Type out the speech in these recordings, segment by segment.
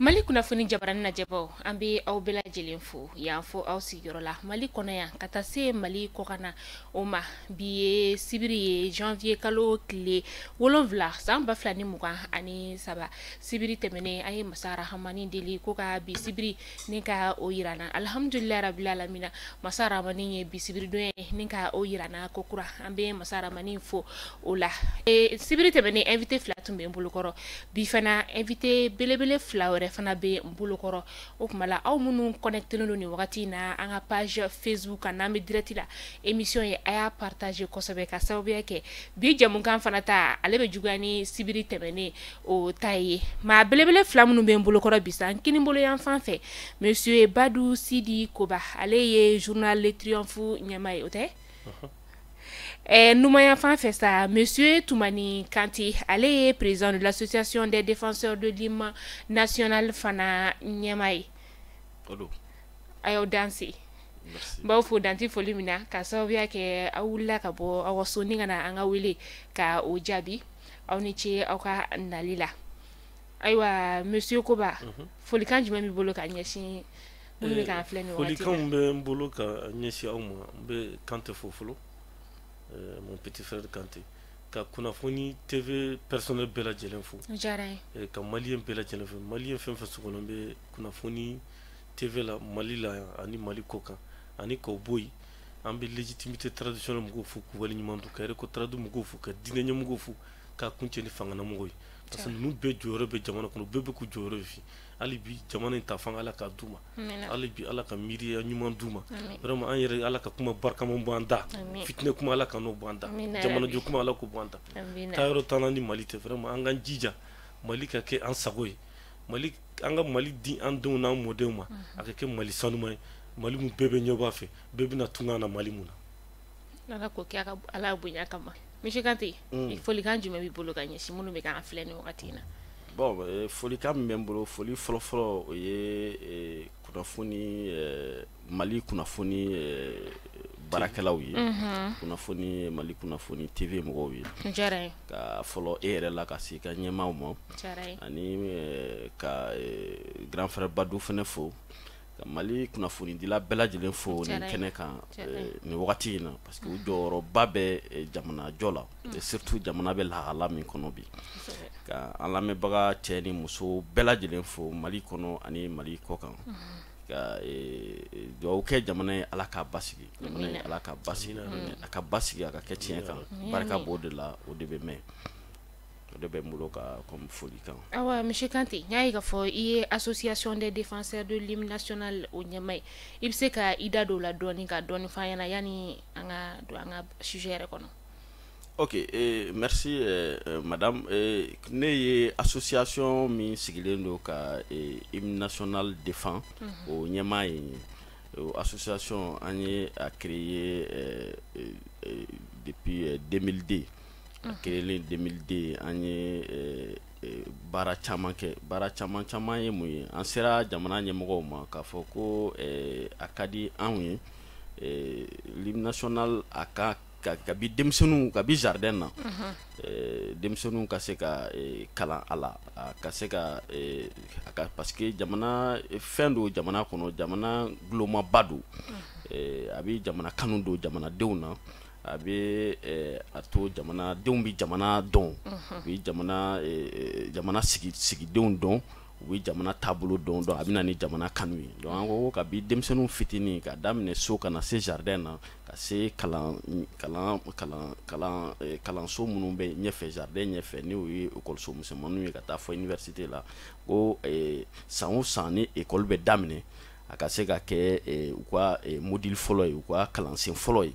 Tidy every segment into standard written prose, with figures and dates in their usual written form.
Mali kunnafoni jabarani lajɛbaw, an bɛ aw bɛɛ lajɛlen fo yan fo aw sigiyɔrɔ la Mali kɔnɔ yan ka taa se Mali kɔkan o ma. Bi ye sibiri ye, janvier kalo tile 7 san 2023. Sibiri tɛmɛnen, an ye masa Rahamani deli ko ka bi sibiri ni ka o yira an na. Alihamdulilahi rabil alamina, masa Rahamani ye bi sibiridon ye ni ka o yira an na ko kura. An bɛ masa Rahamani fo o la. Sibiri tɛmɛnen, invité fila tun bɛ n bolokɔrɔ. Bi fana, invité belebele fila wɛrɛ fana bɛ n bolokɔrɔ. O tuma la, aw minnu connecté don nin wagati in na an ka page Facebook kan, n'an bɛ direct la, émission ye, a y'a partager kosɛbɛ, ka sababuya kɛ bi jɛmukan fana ta, ale bɛ juguya ni sibiri tɛmɛnen o ta ye. Maa belebele fila minnu bɛ n bolokɔrɔ bi sa, n kini bolo yan fan fɛ, monsieur Badu Sidi Koba, ale ye journal Le Triomphe ɲɛmaa ye, o tɛ? Numanya fan fɛ sa, monsieur Tumani Kante, ale ye président de l'association des défenseurs de l'hymne national fana ɲɛmaa ye. A y'aw danse. N b'aw fo danti foli min na, ka sababuya kɛ aw wulila ka bɔ aw ka so ni ka na an ka wele ka o jaabi. Aw ni ce aw ka nali la. Ayiwa, monsieur Koba, folikan jumɛn b'i bolo ka ɲɛsin minnu bɛ k'an filɛ nin wagati? Folikanw bɛ n bolo ka ɲɛsin aw ma. N bɛ Kante fo fɔlɔ, mon petit frère Kante, ka kunnafoni TV personnel bɛɛ lajɛlen fo. O diyara n ye. Ka malien bɛɛ lajɛlen fo, malien fɛn fɛn sɔgɔlen bɛ kunnafoni TV la Mali la yan ani Mali kɔ kan. Ani k'o bɔ yen, an bɛ légitimité traditionnelle mɔgɔw fo k'u waleɲuman dɔn, ka Recotrade mɔgɔw fo, ka diinɛ ɲɛmɔgɔw fo, k'a kuncɛ ni fanganamɔgɔw ye, parce que ninnu bɛɛ jɔyɔrɔ bɛ jamana kɔnɔ, bɛɛ bɛ k'u jɔyɔrɔ fi. Hali bi, jamana in ta fanga, Ala k'a d'u ma. Hali bi, Ala ka miiriya ɲuman d'u ma. Vraiment, an yɛrɛ, Ala ka kuma barikama bɔ an da, fitinɛ kuma, Ala ka n'o bɔ an da, jamanajɔ kuma, Ala k'o bɔ an da. Taayɔrɔ t'an na ni Mali tɛ. Vraiment, an k'an jija Mali ka kɛ an sago ye. Mali, an ka Mali di an denw n'an mɔdenw ma, a ka kɛ Mali sanuman ye, Mali mun bɛɛ bɛ ɲɛbɔ a fɛ, bɛɛ bɛna tunga na Mali mun na. Ala k'o kɛ a ka Ala bonya kama. Monsieur Kante, folikan jumɛn b'i bolo ka ɲɛsin minnu bɛ k'an filɛ nin wagati in na? Bon, folikan min bɛ n bolo, foli fɔlɔfɔlɔ, o ye kunnafoni, Mali kunnafoni baarakɛlaw ye, kunnafoni, Mali kunnafoni TV mɔgɔw ye. Ka fɔlɔ e yɛrɛ la, ka se i ka ɲɛmaaw ma, ani ka grand frère Badu fana fo, ka Mali kunnafonidila bɛɛ lajɛlen fo nin kɛnɛ kan nin wagati in na, parce que u jɔyɔrɔba bɛ jamana jɔ la, surtout jamana bɛ lahala min kɔnɔ bi. Ka an lamɛnbaga cɛ ni muso bɛɛ lajɛlen fo Mali kɔnɔ ani Mali kɔ kan, ka dugawu kɛ jamana ye, Ala k'a basigi, jamana ye, Ala ka basigi, a ka basigi, a ka kɛ tiɲɛ kan. Barika b'o de la, o de bɛ mɛn. O de bɛ n bolo ka comme foli kan. Awa, monsieur Kante, n y'a ye k'a fɔ i ye association des défenseurs de l'hymne national o ɲɛmaa ye. I bɛ se ka i da don o la dɔɔni, ka dɔɔni f'an ɲɛna, yanni an ka don an ka sujet yɛrɛ kɔnɔ? Ok, merci madame. Ne ye association min sigilen don ka hymne national défend, o ɲɛmaa ye. O association, an ye a créé depuis 2002. A créé 2002, an ye baara caman kɛ. Baara caman caman ye mun ye? An sera jamana ɲɛmɔgɔw ma k'a fɔ ko a ka di anw ye, l'hymne national a ka kabi denmisɛnninw, kabi jardin na, denmisɛnninw ka se ka kalan a la, a ka se ka a ka, parce que jamana fɛn don, jamana kɔnɔ, jamana gulomaba don, a bɛ jamana kanu don jamanadenw na, a bɛ a to jamanadenw bɛ jamana dɔn, u bɛ jamana sigidenw dɔn, u bɛ jamana taabolo dɔn. A bɛ na ni jamana kanu ye. Donc an ko kabi denmisɛnninw fitinin, ka daminɛ so ka na se jardin na, ka se kalan kalan kalan kalan kalanso minnu bɛ ɲɛfɛ, jardin ɲɛfɛ, n'o ye ekɔliso misɛnmaninw ye, ka taa fɔ université la, ko san o san ni école bɛ daminɛ, a ka se ka kɛ u ka module fɔlɔ ye, u ka kalansen fɔlɔ ye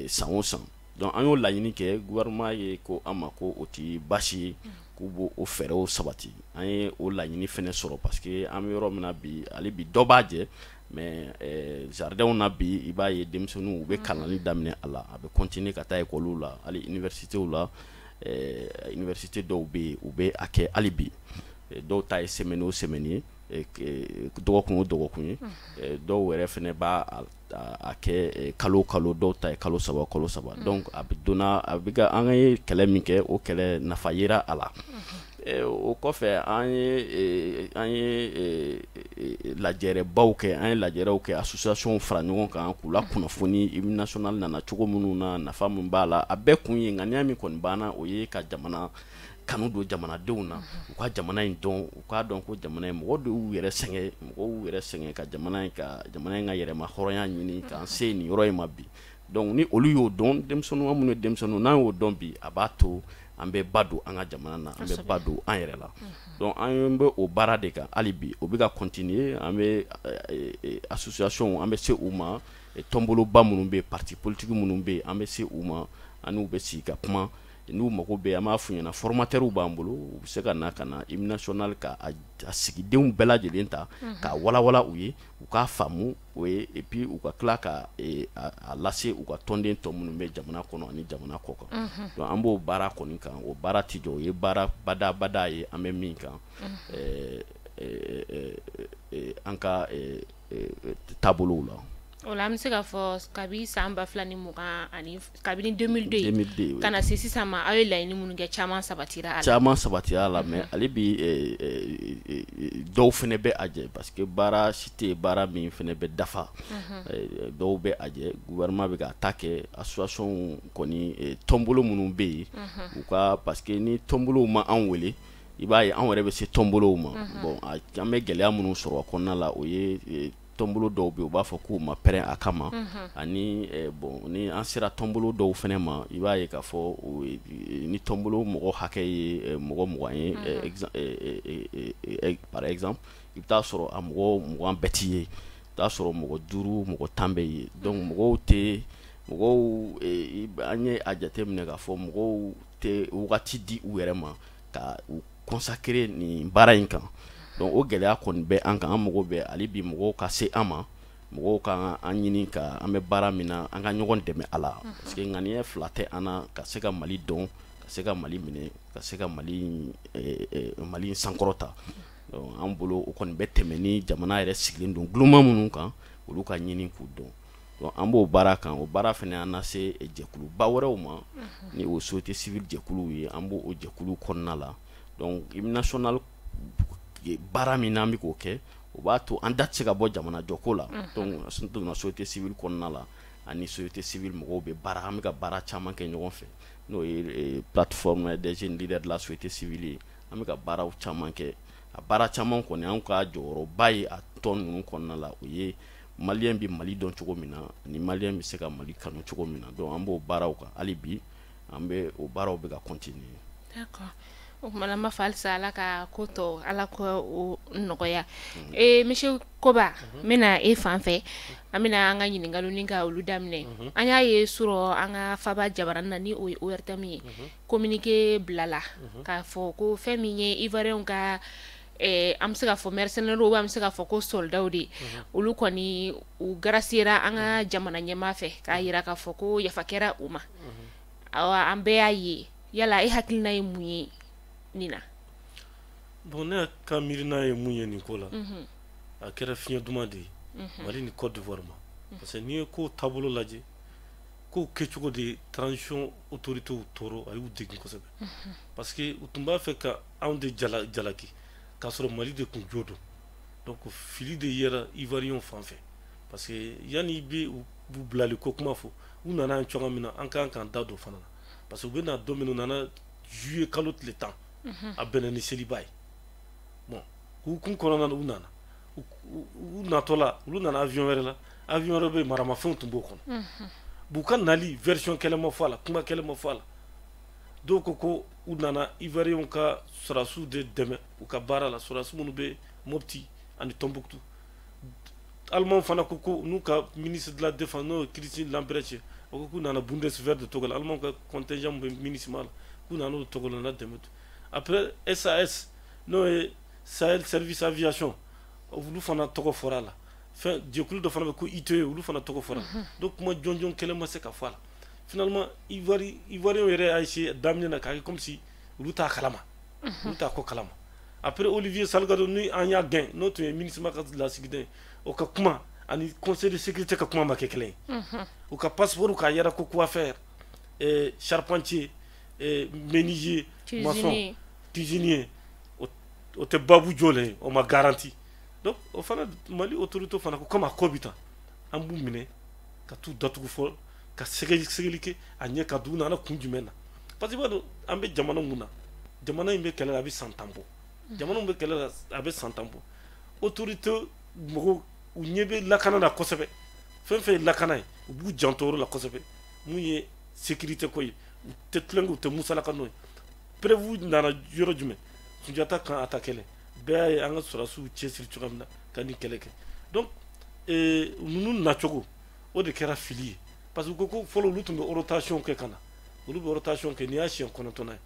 san o san. Donc an y'o laɲini kɛ. Gouvernement ye ko an ma ko o ti baasi ye, k'u b'o o fɛɛrɛw sabati. An ye o laɲini fɛnɛ sɔrɔ, parce que an bɛ yɔrɔ min na bi, hali bi dɔ b'a jɛ, mais jardinw na bi, i b'a ye denmisɛnninw u bɛ kalanni daminɛ a la, a bɛ continuer ka taa école la, hali universitéw la. Université dɔw bɛ yen, u bɛ a kɛ hali bi. Dɔw ta ye semaine o semaine ye, dɔgɔkun o dɔgɔkun ye. Dɔw yɛrɛ fɛnɛ b'a a kɛ kalo kalo, dɔw ta ye kalo 3, kalo 3. Donc a bɛ donna, a bɛ ka, an ye kɛlɛ min kɛ, o kɛlɛ nafa yera a la. O kɔfɛ, an ye lajɛrɛbaw kɛ, an ye lajɛrɛw kɛ, association fara ɲɔgɔn kan k'u la kunnafoni hymne national nana cogo minnu na, nafa min b'a la. A bɛɛ kun ye, ŋaniya min kɔni banna, o ye ka jamana kanu don jamanadenw na, u ka jamana in dɔn, u k'a dɔn ko jamana in, mɔgɔ dɔw y'u yɛrɛ sɛgɛn, mɔgɔw y'u yɛrɛ sɛgɛn ka jamana in, ka jamana in ka yɛrɛma hɔrɔnya ɲini k'an se nin yɔrɔ in ma bi. Donc ni olu y'o dɔn, denmisɛnninw, an minnu ye denmisɛnninw, n'an y'o dɔn bi, a b'a to an bɛ ba don an ka jamana na, an bɛ ba don an yɛrɛ la. Donc an bɛ o baara de kan hali bi, o bɛ ka continuer. An bɛ association, an bɛ se u ma, tɔnboloba minnu bɛ yen, parti politique minnu bɛ yen, an bɛ se u ma, an n'u bɛ sigi ka kuma. N'u mago bɛ, an b'a f'u ɲɛna, formateurs b'an bolo, u bɛ se ka na, ka na hymne national ka a sigidenw bɛɛ lajɛlen ta k'a walawala u ye, u k'a faamu o ye, et puis u ka tila ka a lase u ka tɔnden tɔ minnu bɛ jamana kɔnɔ ani jamana kɔ kan. Donc an b'o baara kɔni kan, o baara ti jɔ, o ye baara badabada ye an bɛ min kan an ka taabolow la. O la, an bɛ se k'a fɔ kabi san 2020 ani kabini 2002 2002 ka na se sisan ma, aw ye laɲini minnu kɛ, caman sabatira a la. Caman sabatira a la, mais hali bi dɔw fana bɛ a jɛ, parce que baara si tɛ yen baara min fana bɛ dafa. Dɔw bɛ a jɛ, gouvernement bɛ ka ta kɛ, association kɔni, tɔnbolo minnu bɛ yen, u ka, parce que ni tɔnbolow ma an wele, i b'a ye anw yɛrɛ bɛ se tɔnbolow ma. Bon, an bɛ gɛlɛya minnu sɔrɔ a kɔnɔna la, o ye tɔnbolo dɔw bɛ yen, u b'a fɔ k'u ma pɛrɛn a kama, ani bon, ni an sera tɔnbolo dɔw fana ma, i b'a ye k'a fɔ ni tɔnbolo mɔgɔ hakɛ ye mɔgɔ 20 ye par exemple, i bɛ taa sɔrɔ a mɔgɔ 20 bɛɛ t'i ye, i bɛ taa sɔrɔ mɔgɔ 5, mɔgɔ 10 bɛ ye. Donc mɔgɔw tɛ, mɔgɔw, an ye a jateminɛ k'a fɔ mɔgɔw tɛ wagati di u yɛrɛ ma ka u consacrer nin baara in kan. Donc o gɛlɛya kɔni bɛ an kan. An mago bɛ hali bi mɔgɔw ka se an ma, mɔgɔw ka an ɲini ka an bɛ baara min na, an ka ɲɔgɔn dɛmɛ a la, parce que ŋaniya fila tɛ an na: ka se ka Mali dɔn, ka se ka Mali minɛ, ka se ka Mali sankɔrɔta. Donc an bolo, o kɔni bɛ tɛmɛ ni jamana yɛrɛ sigilen don gulonma minnu kan, olu ka ɲini k'u dɔn. Donc an b'o baara kan. O baara fana, an na se jɛkuluba wɛrɛw ma, ni o société civile jɛkuluw ye, an b'o o jɛkuluw kɔnɔna la. Donc hymne national baara min n'an bɛ k'o kɛ, o b'a to an da tɛ se ka bɔ jamana jɔko la. Donc an donna société civile kɔnɔna la, ani société civile mɔgɔw bɛ baara, an bɛ ka baara caman kɛ ɲɔgɔn fɛ, n'o ye plateforme des jeunes leaders de la société civile ye. An bɛ ka baaraw caman kɛ. A baara caman kɔni, an ka jɔyɔrɔba ye a tɔn ninnu kɔnɔna la, o ye malien bɛ Mali dɔn cogo min na, ani malien bɛ se ka Mali kanu cogo min na. Donc an b'o baaraw kan hali bi, an bɛ o baaraw bɛ ka continuer. D'accord, o tuma an b'a fɔ halisa Ala ka ko tɔ, Ala ka o nɔgɔya. Monsieur Koba, n bɛna e fan fɛ, an bɛna an ka ɲininkaliw ni ka olu daminɛ. An y'a ye surɔ an ka faba jabaranin na, ni o ye ORTM ye, communiqué bilala k'a fɔ ko fɛn min ye Ivoiriens ka, an bɛ se k'a fɔ mercenaires, an bɛ se k'a fɔ ko soldats de, olu kɔni u gracier an ka jamana ɲɛmaa fɛ k'a jira k'a fɔ ko yafa kɛra u ma. Awa, an bɛɛ y'a ye. Yala e hakilina ye mun ye nin na? Bon, ne ka miirina ye mun ye nin ko la, a kɛra fiɲɛ duman de ye Mali ni Côte d'Ivoire ma, parce que n'i ye ko taabolo lajɛ, kow kɛcogo de transition autorités tɔɔrɔ, a y'u degun kosɛbɛ, parce que u tun b'a fɛ ka anw de jalaki k'a sɔrɔ Mali de tun jo don. Donc fili de yera Ivoiriens fan fɛ, parce que yanni i bɛ u bilali ko kuma fɔ, u nana yan cogoya min na, an kan k'an da don fana na, parce que u bɛ na don min, u nana juillet kalo tile 10, a bɛnna ni seliba ye. Bon, hukumu kɔnɔna na, u nana, u natɔ la, olu nana avion wɛrɛ la, avion wɛrɛ bɛ yen, maramafɛnw tun b'o kɔnɔ. U ka nali version kɛlɛ ma fɔ a la, kuma kɛlɛ ma fɔ a la. Dɔw ko ko u nana Ivoiriens ka sɔrɔdasiw de dɛmɛ u ka baara la, sɔrɔdasi minnu bɛ Mopti ani Tombouctou. Allemand fana ko ko n'u ka ministre de la défense, n'o ye Christine Lambrecht ye, o ko k'u nana Bundeswehr de tɔgɔ la, Allemand ka contingent min bɛ MINUSMA la, k'u nana o tɔgɔ la na dɛmɛ. Après, SAS, n'o ye Sahel Service Aviation, olu fana tɔgɔ fɔra a la. Fɛn jɛkulu dɔ fana bɛ ko ITE, olu fana tɔgɔ fɔra. Donc kuma jɔnjɔn kɛlɛ ma se ka fɔ a la. Finalement, Ivoiriens yɛrɛ y'a essayé daminɛ na k'a kɛ comme si olu t'a kalama, olu t'a ko kalama. Après, Olivier Salgado, ni an y'a gɛn, n'o tun ye MINUSMA ka lasigiden ye, o ka kuma ani conseil de sécurité ka kuma ma kɛ kelen ye. U ka passeport k'a yɛrɛ ko coiffeur, charpentier, menuisier, maçon, cuisinier. O tɛ baabu jɔlen ye, o ma garanti. Donc o fana, Mali autorité fana ko comme a ko bɛ tan, an b'u minɛ ka t'u datugu fɔlɔ, ka sɛgɛsɛgɛli kɛ a ɲɛ, ka dugu nana kun jumɛn na, parce que i b'a dɔn an bɛ jamana mun na, jamana in bɛ kɛlɛ la, a bɛ san 10 bɔ. Jamana min bɛ kɛlɛ la, a bɛ san 10 bɔ, autorité mɔgɔw u ɲɛ bɛ lakana na kosɛbɛ. Fɛn fɛn ye lakana ye, u b'u janto o yɔrɔ la kosɛbɛ. Mun ye sécurité ko ye, u tɛ tulonkɛ, u tɛ musalaka n'o ye. Preuve nana yɔrɔ jumɛn? Sunjata kan attaqué kɛlɛ, bɛɛ y'a ye an ka sɔrɔdasiw cɛsiri cogoya min na ka nin kɛlɛ kɛ. Donc ninnu nacogo, o de kɛra fili ye, parce que u ko ko fɔlɔ olu tun bɛ rotation kɛ ka na, olu bɛ rotation kɛ, nin y'a siɲɛ 9nan ye.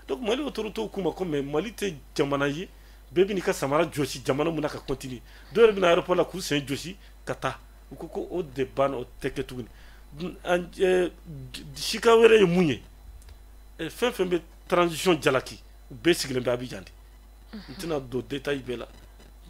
Donc Mali autorités k'u ma ko mais Mali tɛ jamana ye bɛɛ bɛ n'i ka samara jɔsi jamana mun na ka continuer. Dɔw yɛrɛ bɛ na aéroport la k'u sen jɔsi ka taa. U ko ko o de banna, o tɛ kɛ tuguni. Sika wɛrɛ ye mun ye? Fɛn fɛn bɛ transition jalaki, u bɛɛ sigilen bɛ Abidjan de. N tɛna don détail bɛɛ la.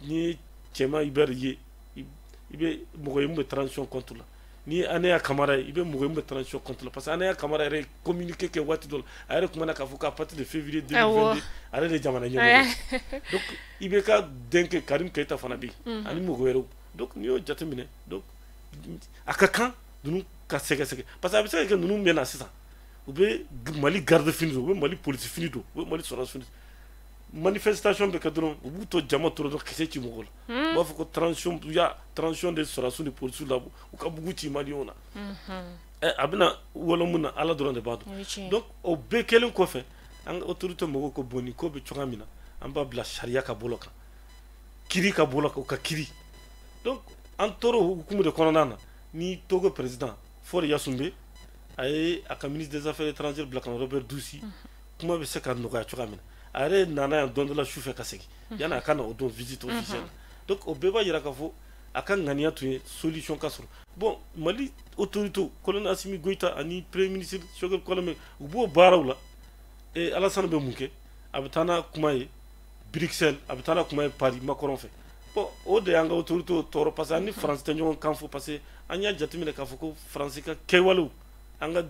N'i ye Cɛma Hubert ye, i bɛ mɔgɔ ye mun bɛ transition contre la. Ni ye Anaya Kamara ye, i bɛ mɔgɔ ye mun bɛ transition contre la, parce que Anaya Kamara yɛrɛ ye communiqué kɛ waati dɔ la, a yɛrɛ kumana k'a fɔ k'a partir de février 2022, ale de ye jamana ɲɛmɔgɔ ye. Donc IBK denkɛ Karim Keita fana bɛ yen, ani mɔgɔ wɛrɛw. Donc n'i y'o jateminɛ, donc a ka kan ninnu ka sɛgɛsɛgɛ, parce que a bɛ se ka kɛ ninnu bɛ na sisan, u bɛ Mali garde fini don, u bɛ Mali polisi fini don, u bɛ Mali sɔrɔdasi fini don, manifestation bɛ kɛ dɔrɔn, u b'u to jama tora dɔrɔn, kisɛ ci mɔgɔw la, u b'a fɔ ko transition ya, transition de sɔrɔdasiw ni polisiw labɔ, u ka mugu ci maliyɛnw na. Ɛ, a bɛna wolo mun na, Ala dɔrɔn de b'a dɔn. Donc o bɛɛ kɛlen kɔfɛ, an ka autorité mɔgɔw ko bon, nin ko bɛ cogoya min na, an b'a bila sariya ka bolo kan, kiri ka bolo kan, u ka kiri. Donc an tora o hukumu de kɔnɔna na ni Togo président Faure Gnassingbé a ye a ka ministre des Affaires étrangères bila ka na, Robert Dussey, kuma bɛ se ka nɔgɔya cogoya min na. A yɛrɛ nana yan don dɔ la sufɛ ka segin, yanni a ka na o don visite officielle. Donc o bɛɛ b'a yira k'a fɔ a ka ŋaniya tun ye solution ka sɔrɔ. Bon, Mali autorité, colonel Assimi Goïta ani premier ministre Choguel Kokalla, u b'o baaraw la. Et Alassane bɛ mun kɛ? A bɛ taa n'a kuma ye Bruxelles, a bɛ taa n'a kuma ye Paris, Macron fɛ. Bon, o de y'an ka autorité tɔɔrɔ, parce que an ni France tɛ ɲɔgɔn kan fɔ, parce que an y'a jateminɛ k'a fɔ ko France ka kɛwalew an ka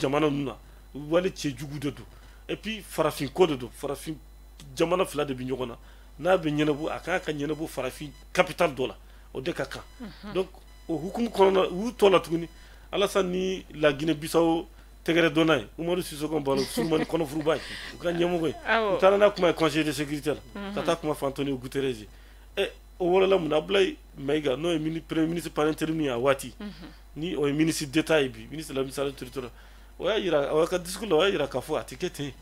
jamana ninnu na, wale cɛjugu de don. Et puis farafin ko de don, farafin jamana fila de bɛ ɲɔgɔn na, n'a bɛ ɲɛnabɔ, a kan ka ɲɛnabɔ farafin capitale dɔ la, o de ka kan. Donc o hukumu kɔnɔna, u y'u tɔ la tuguni, Alassane ni la Guinée Bissau tɛgɛrɛ dɔnna ye, Umaru Sissoco Embaló, surumani kɔnɔfuruba ye, u ka ɲɛmɔgɔ ye, u taara n'a kuma ye Conseil de sécurité la, ka taa kuma fɔ Antonio Guterres ye. Ɛ, o wɔrɔla mun na? Abdoulaye Maïga, n'o ye premier ministre par intérim ye a waati, ni o ye ministre d'État ye bi, ministre de l'Administration territoriale, o y'a yira, o ka discours la, o y'a yira k'a fɔ a tɛ kɛ ten.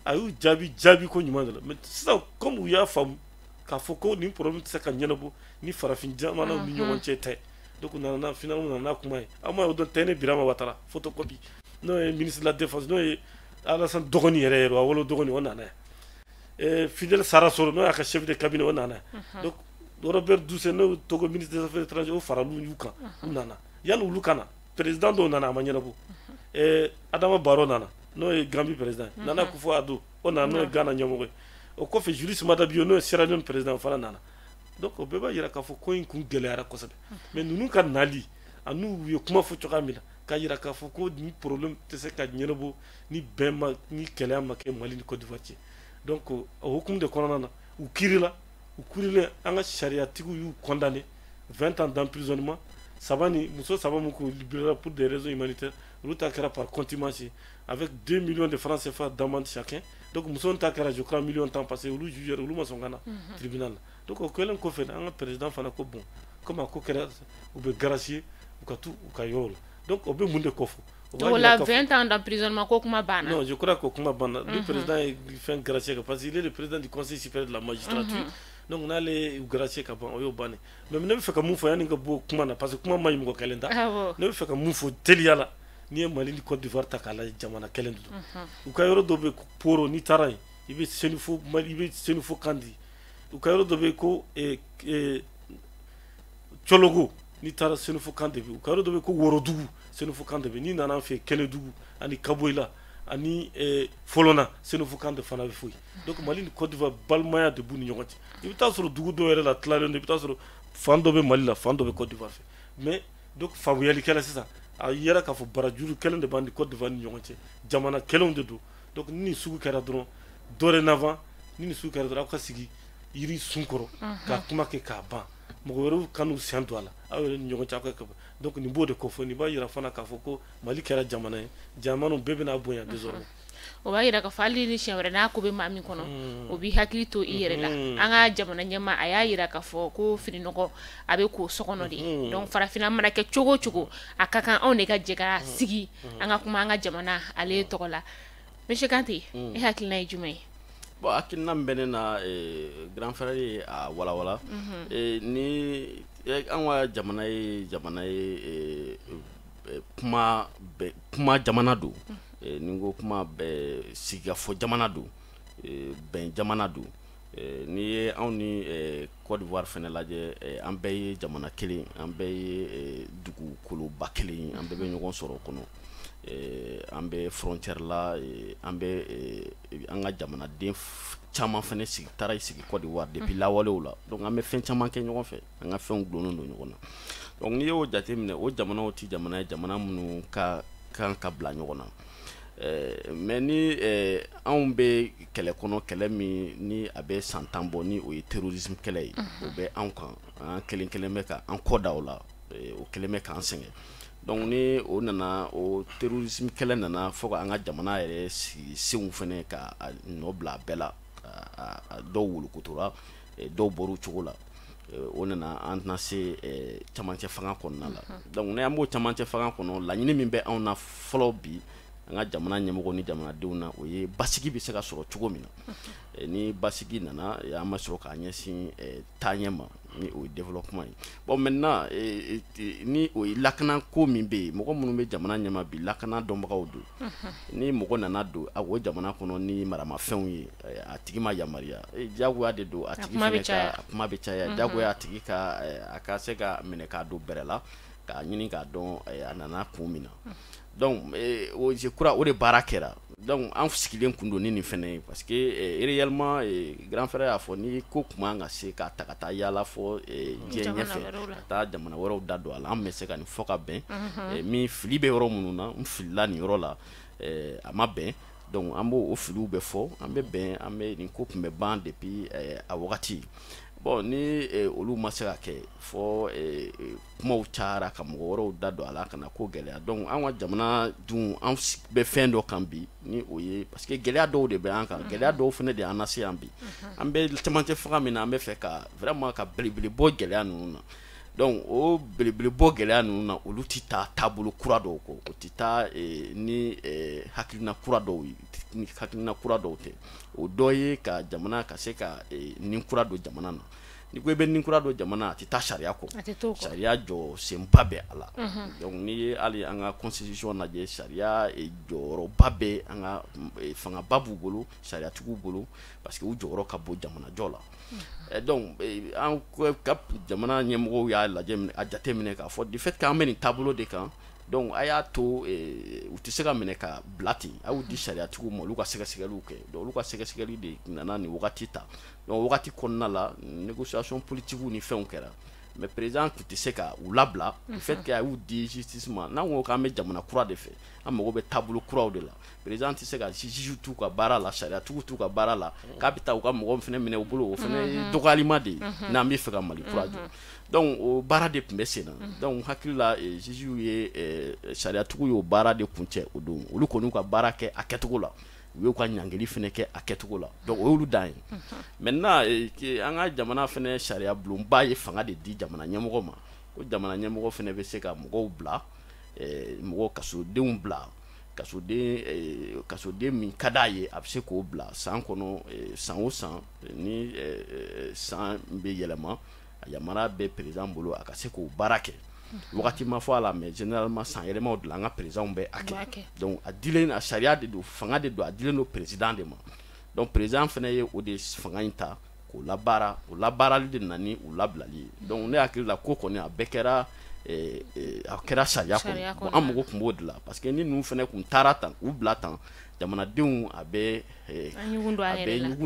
A y'u jaabi jaabi ko ɲuman de la. Mais sisan, comme u y'a faamu k'a fɔ ko nin problème tɛ se ka ɲɛnabɔ ni farafin jamanaw ni ɲɔgɔn cɛ tɛ, donc u nana, finalement nana n'a kuma ye. Aw ma ye o don, Tɛnɛ Birama Ouattara photocopie, n'o ye ministre de la Défense, n'o ye Alassane dɔgɔnin yɛrɛ yɛrɛ, a wolo dɔgɔnin, o nana yan. Fidèle Sarassoro, n'o y'a ka chef de cabinet, o nana yan. Donc Robert Dussey, n'o ye Togo ministre des Affaires étrangères, o faral'u kan, u nana. Yanni olu ka na, président dɔw nana, a ma ɲɛnabɔ. Adama Barrow nana, n'o ye Gambie président ye, Nana Akufo-Addo o nana, n'o ye Ghana ɲɛmɔgɔ ye. O kɔfɛ, Julius Maada Bio, n'o ye Sierra Leone président, o fana nana. Donc o bɛɛ b'a yira k'a fɔ ko in kun gɛlɛyara kosɛbɛ. Mais ninnu ka nali ani u ye kuma fɔ cogoya min na, k'a yira k'a fɔ ko nin problème tɛ se ka ɲɛnabɔ ni bɛn ma, ni kɛlɛya ma kɛ Mali ni Côte d'Ivoire cɛ. Donc o hukumu de kɔnɔna na, u kiirila, u kiirilen, an ka sariyatigiw y'u condamné 20 ans d'emprisonnement. Saba ni muso saba min k'u libéré pour des raisons humanitaires, olu ta kɛra par contumace avec 2 millions de francs CFA d'amende chacun. Donc muso ta kɛra, je crois, million 10, parce que olu juge olu ma sɔn ka na tribunal la. Donc o kɛlen kɔfɛ, an ka président fana ko bon, comme a ko kɛra, u bɛ gracier, u ka t'u u ka yɔrɔ la. Donc o bɛ mun de kɔfɛ? O la, 20 ans d'emprisonnement ko kuma banna. Non, je crois que kuma banna. Le président ye fɛn gracier kan, parce qu'il est le président du Conseil supérieur de la magistrature. Donc n'ale ye gracier ka ban, o y'o bannen. Mais ne bɛ fɛ ka mun fɔ yanni ka bɔ kuma na, parce que kuma ma ɲi mɔgɔ kelen ta, ne bɛ fɛ ka mun fɔ teliya la: n'i ye Mali ni Côte d'Ivoire ta k'a lajɛ, jamana kelen de don. U ka yɔrɔ dɔ bɛ Poro, n'i taara yen, i bɛ Senufo Mali, i bɛ Senufo kan di. U ka yɔrɔ dɔ bɛ yen ko Cɔlɔgo, n'i taara, Senufo kan de bɛ. U ka yɔrɔ dɔ bɛ yen ko Worodugu, Senufo kan de bɛ. N'i nana an fɛ yen, Kɛnɛdugu ani Kaboyila ani Fɔlɔna, Senufo kan de fana bɛ fɔ yen. Donc Mali ni Côte d'Ivoire, balimaya de b'u ni ɲɔgɔn cɛ. I bɛ taa sɔrɔ dugu dɔw yɛrɛ la tilalen don, i bɛ taa sɔrɔ fan dɔ bɛ Mali la, fan dɔ bɛ Côte d'Ivoire fɛ. Mais donc faamuyalikɛla sisan, a yɛrɛ k'a fɔ barajuru kelen de b'an ni Côte d'Ivoire ni ɲɔgɔn cɛ, jamana kelenw de don. Donc ni nin sugu kɛra dɔrɔn, dorénavant, ni nin sugu kɛra dɔrɔn, aw ka sigi. yiri sun kɔrɔ ka kuma kɛ k'a ban, mɔgɔ wɛrɛw kan'u sen don a la, aw yɛrɛ ni ɲɔgɔn cɛ aw ka kɛ. Donc nin b'o de kofɔ. Nin b'a yira fana k'a fɔ ko Mali kɛra jamana ye, jamana bɛɛ bɛna bonya désormais. O b'a yira k'a fɔ hali ni siɲɛ wɛrɛ n'a ko bɛ maa min kɔnɔ, o b'i hakili to i yɛrɛ la. An ka jamana ɲɛmaa, a y'a yira k'a fɔ ko fininɔgɔ a bɛ ko so kɔnɔ de. Donc farafinna mana kɛ cogo o cogo, a ka kan anw de ka jɛ ka sigi, an ka kuma an ka jamana ale tɔgɔ la. Monsieur Kante, e hakilina ye jumɛn ye? Bon, hakilina min bɛ ne na, grand frère ye a walawala. Ni an ka jamana ye jamana ye, kuma kuma jamana don. Ni n ko kuma bɛɛ, sigikafɔ jamana don, bɛn jamana don. N'i ye anw ni Côte d'Ivoire fɛnɛ lajɛ, an bɛɛ ye jamana kelen, an bɛɛ ye dugukoloba kelen, an bɛɛ bɛ ɲɔgɔn sɔrɔ o kɔnɔ. An bɛ frontière la, an bɛ an ka jamanaden caman fɛnɛ sigi taara sigi Côte d'Ivoire depuis lawalew la. Donc an bɛ fɛn caman kɛ ɲɔgɔn fɛ, an ka fɛnw gulonnen don ɲɔgɔn na. Donc n'i y'o jateminɛ, o jamanaw tɛ jamana ye jamana minnu ka kan ka bila ɲɔgɔn na. Mais ni anw bɛ kɛlɛ kɔnɔ, kɛlɛ min ni a bɛ san 10 bɔ, ni o ye terrorisme kɛlɛ ye, o bɛ anw kan, an kelen kelen bɛ ka an kɔ da o la, o kelen bɛ k'an sɛgɛn. Donc ni o nana, o terrorisme kɛlɛ nana fo ka an ka jamana yɛrɛ sigi senw fɛnɛ ka nɔ bila a bɛɛ la, dɔw wolokotora, dɔw bɔr'u cogo la, o nana an tɛna se camancɛ fanga kɔnɔna la. Donc ni an b'o camancɛ fanga kɔnɔ, laɲini min bɛ anw na fɔlɔ bi, an ka jamana ɲɛmɔgɔ ni jamanadenw na, o ye basigi bɛ se ka sɔrɔ cogo min na. Ni basigi nana, an bɛ sɔrɔ k'a ɲɛsin taaɲɛ ma, ni o ye développement ye. Bon, maintenant, ni o ye lakana ko min bɛ yen, mɔgɔ minnu bɛ jamana ɲɛma bi, lakana dɔnbagaw don. Ni mɔgɔ nana don o jamana kɔnɔ ni maramafɛnw ye, a tigi ma yamaruya, diyagoya de don, a tigi fɛnɛ ka a kuma bɛ caya, diyagoya a tigi ka a ka se ka minɛ k'a don bɛrɛ la, k'a ɲini k'a dɔn a nana kun min na. Donc o je crois o de baara kɛra. Donc an sigilen kun don ni nin fɛnɛ ye, parce que réellement, grand frère y'a fɔ, ni ko kun man ka se k'a ta ka taa yaala fɔ diɲɛ ɲɛfɛ, ka taa jamana wɛrɛw da don a la, an bɛ se ka nin fɔ ka bɛn. Min fili bɛ yɔrɔ minnu na, n filila nin yɔrɔ la, a ma bɛn. Donc an b'o filiw bɛ fɔ, an bɛ bɛn, an bɛ nin ko kun bɛ ban depuis a wagati. Bon, ni olu ma se ka kɛ, fɔ kumaw cayara ka mɔgɔ wɛrɛw da don a la ka na ko gɛlɛya. Donc an ka jamana dun, an bɛ fɛn dɔ kan bi, ni o ye parce que gɛlɛya dɔw de bɛ an kan, gɛlɛya dɔw fana de y'an lase yan bi. An bɛ camancɛ fanga min na, an bɛ fɛ ka vraiment ka belebele bɔ gɛlɛya ninnu na. Donc o belebele bɔ gɛlɛya ninnu na, olu tɛ taa taabolo kura dɔw kɔ, o tɛ taa ni hakilina kura dɔw ye, ni hakilina kura dɔw tɛ. O dɔ ye ka jamana ka se ka nin kura don jamana na. Ni ko i bɛ nin kura don jamana, a tɛ taa sariya kɔ, sariya jɔ senba bɛ a la. Donc n'i ye hali an ka constitution lajɛ, sariya jɔyɔrɔba bɛ an ka fangaba b'u bolo, sariyatigiw bolo, parce que u jɔyɔrɔ ka bon jamanajɔ la. Donc an ka jamana ɲɛmɔgɔw y'a lajɛ, a jateminɛ k'a fɔ du fait k'an bɛ nin taabolo de kan, donc a y'a to u tɛ se ka minɛ ka bila ten, a y'u di sariyatigiw ma, olu ka sɛgɛsɛgɛliw kɛ. Donc olu ka sɛgɛsɛgɛli de nana nin wagati ta. Donc wagati kɔnɔna la, négociation politique ni fɛnw kɛra, mais président tun tɛ se ka u labila du fait que a y'u di justice ma. N'an ko k'an bɛ jamana kura de fɛ, an mago bɛ taabolo kuraw de la, président tɛ se ka juge t'u ka baara la, sariyatigiw t'u ka baara la, k'a bɛ taa u ka mɔgɔ fana minɛ u bolo, o fana ye dɔgɔyalima de ye n'an bɛ fɛ ka Mali kura jɔ. Donc o baara de tun bɛ sen na. Donc hakili la, juge ye, sariyatigiw y'o baara de kuncɛ o don. Olu kɔni ka baara kɛ a kɛcogo la, u y'u ka ɲangili fana kɛ a kɛcogo la. Donc o y'olu dan ye. Maintenant, an ka jamana fana sariya bulonba ye fanga de di jamana ɲɛmɔgɔ ma, ko jamana ɲɛmɔgɔ fana bɛ se ka mɔgɔw bila, mɔgɔ kasodenw bila, kasoden min ka d'a ye, a bɛ se k'o bila san kɔnɔ, san o san ni san bɛ yɛlɛma, a yamaruya bɛ président bolo a ka se k'o baara kɛ. Wagati ma fɔ a la, mais généralement san yɛlɛmaw de la an ka président bɛ a kɛ. Donc a dilen, a sariya de don, fanga de don, a dilen don président de ma. Donc président fana ye o de fanga in ta k'o labaara, o labaarali de nana ni u labilali ye. Donc ne hakili la, ko kɔni a bɛɛ kɛra, a kɛra sariya kɔnɔ. An mago tun b'o de la, parce que ni ninnu fana kun taara tan k'u bila tan, jamanadenw a bɛ ɲugun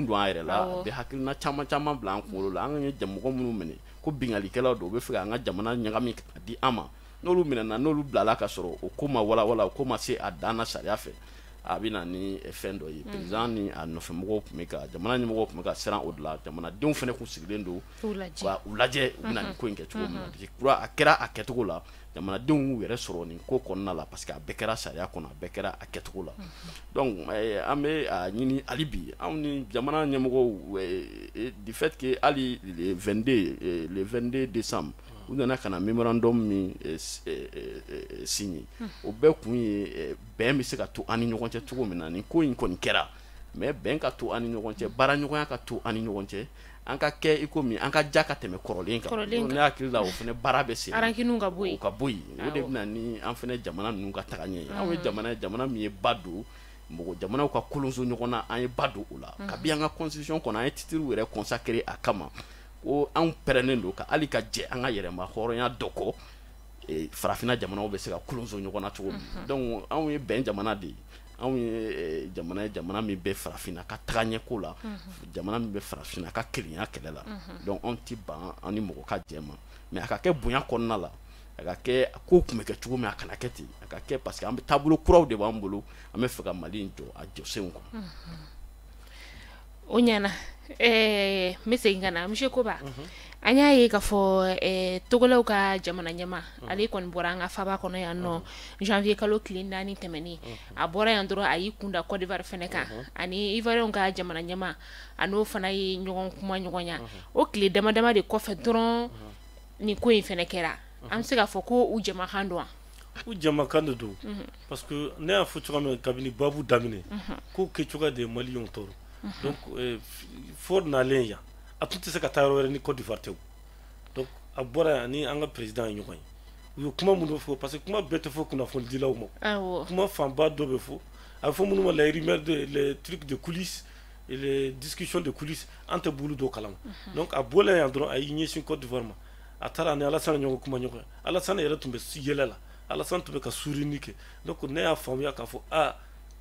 don an yɛrɛ la, a bɛ hakilina caman caman bila an kunkolo la. An ye mɔgɔ minnu minɛ ko binkannikɛlaw don, u bɛ fɛ k'an ka jamana ɲagami ka di an ma, n'olu minɛna, n'olu bilala ka sɔrɔ o ko ma walawala, o ko ma se a dan na sariya fɛ, A bɛ na ni fɛn dɔ ye. Président ni a nɔfɛmɔgɔw tun bɛ ka, jamana ɲɛmɔgɔw tun bɛ ka siran o de la. Jamanadenw fana tun sigilen don ka u lajɛ, u bɛna nin ko in kɛ cogo min na. Je crois a kɛra a kɛcogo la, jamanadenw y'u yɛrɛ sɔrɔ nin ko kɔnɔna la, parce que a bɛɛ kɛra sariya kɔnɔ, a bɛɛ kɛra a kɛcogo la. Donc an bɛ a ɲini hali bi, anw ni jamana ɲɛmɔgɔw, du fait que hali le 22 décembre u nana ka na mémorandum min signé, o bɛɛ kun ye bɛn bɛ se ka to an ni ɲɔgɔn cɛ cogo min na. Nin ko in kɔni kɛra, mais bɛn ka to an ni ɲɔgɔn cɛ, baaraɲɔgɔnya ka to an ni ɲɔgɔn cɛ, an ka kɛ i komi an ka ja ka tɛmɛ kɔrɔlen kan. Ne hakili la, o fana baara bɛ sen. Rancune ka bɔ yen. O ka bɔ yen, o de bɛ na ni an fana jamana ninnu ka taga ɲɛ ye. Anw ye jamana ye, jamana min ye ba don mɔgɔ jamanaw ka kolonso ɲɔgɔn na. An ye ba don o la kabi an ka constitution kɔnɔ, an ye titre yɛrɛ consacré a kama ko anw pɛrɛnnen don ka hali ka jɛ an ka yɛrɛma hɔrɔnya dɔ kɔ, farafinna jamanaw bɛ se ka kolonso ɲɔgɔn na cogo min. Donc anw ye bɛn jamana de ye. Anw ye jamana ye, jamana min bɛ farafinna ka taga ɲɛko la, jamana min bɛ farafinna ka kelenya kɛlɛ la. Donc anw ti ban an ni mɔgɔ ka jɛ ma, mais a ka kɛ bonya kɔnɔna la, a ka kɛ ko tun bɛ kɛ cogo min, a kana kɛ ten, a ka kɛ, parce que an bɛ taabolo kuraw de b'an bolo, an bɛ fɛ ka Mali in jɔ a jɔsenw kɔnɔ. O ɲɛna. N bɛ segin ka na monsieur Koba. An y'a ye k'a fɔ Togolaw ka jamana ɲɛma, ale kɔni bɔra an ka faba kɔnɔ yan nɔ janvier kalo tile 4 tɛmɛnen. A bɔra yan dɔrɔn, a y'i kunda Côte d'Ivoire fɛnɛ kan, ani Ivoirien ka jamana ɲɛma, a n'o fana ye ɲɔgɔn kuma ɲɔgɔnya. O tile dama dama de kɔfɛ dɔrɔn, nin ko in fɛnɛ kɛra. An bɛ se k'a fɔ ko u jamakan don wa? U jamakan de don, parce que ne y'a fɔ cogoya min na kabini babu daminɛ, ko kɛcogoya de ye maliyɛnw tɔɔrɔ. Donc Faure nalen yan, a tun tɛ se ka taa yɔrɔ wɛrɛ ni Côte d'Ivoire tɛ o. Donc a bɔra yan ni an ka président ye ɲɔgɔn ye, u ye kuma minnu fɔ, parce que kuma bɛɛ tɛ fɔ kunnafonidilaw ma. Kuma fanba dɔ bɛ fɔ, a bɛ fɔ minnu ma les rumeurs de, les trucs de coulisses et les discussions de coulisses, an tɛ b'olu dɔw kalama. Donc a bɔlen yan dɔrɔn, a y'i ɲɛsin Côte d'Ivoire ma. A taara ani Alassane ɲɔgɔn kuma ɲɔgɔn ye. Alassane yɛrɛ tun bɛ yɛlɛ la, Alassane tun bɛ ka sourire kɛ. Donc ne y'a faamuya k'a fɔ aa,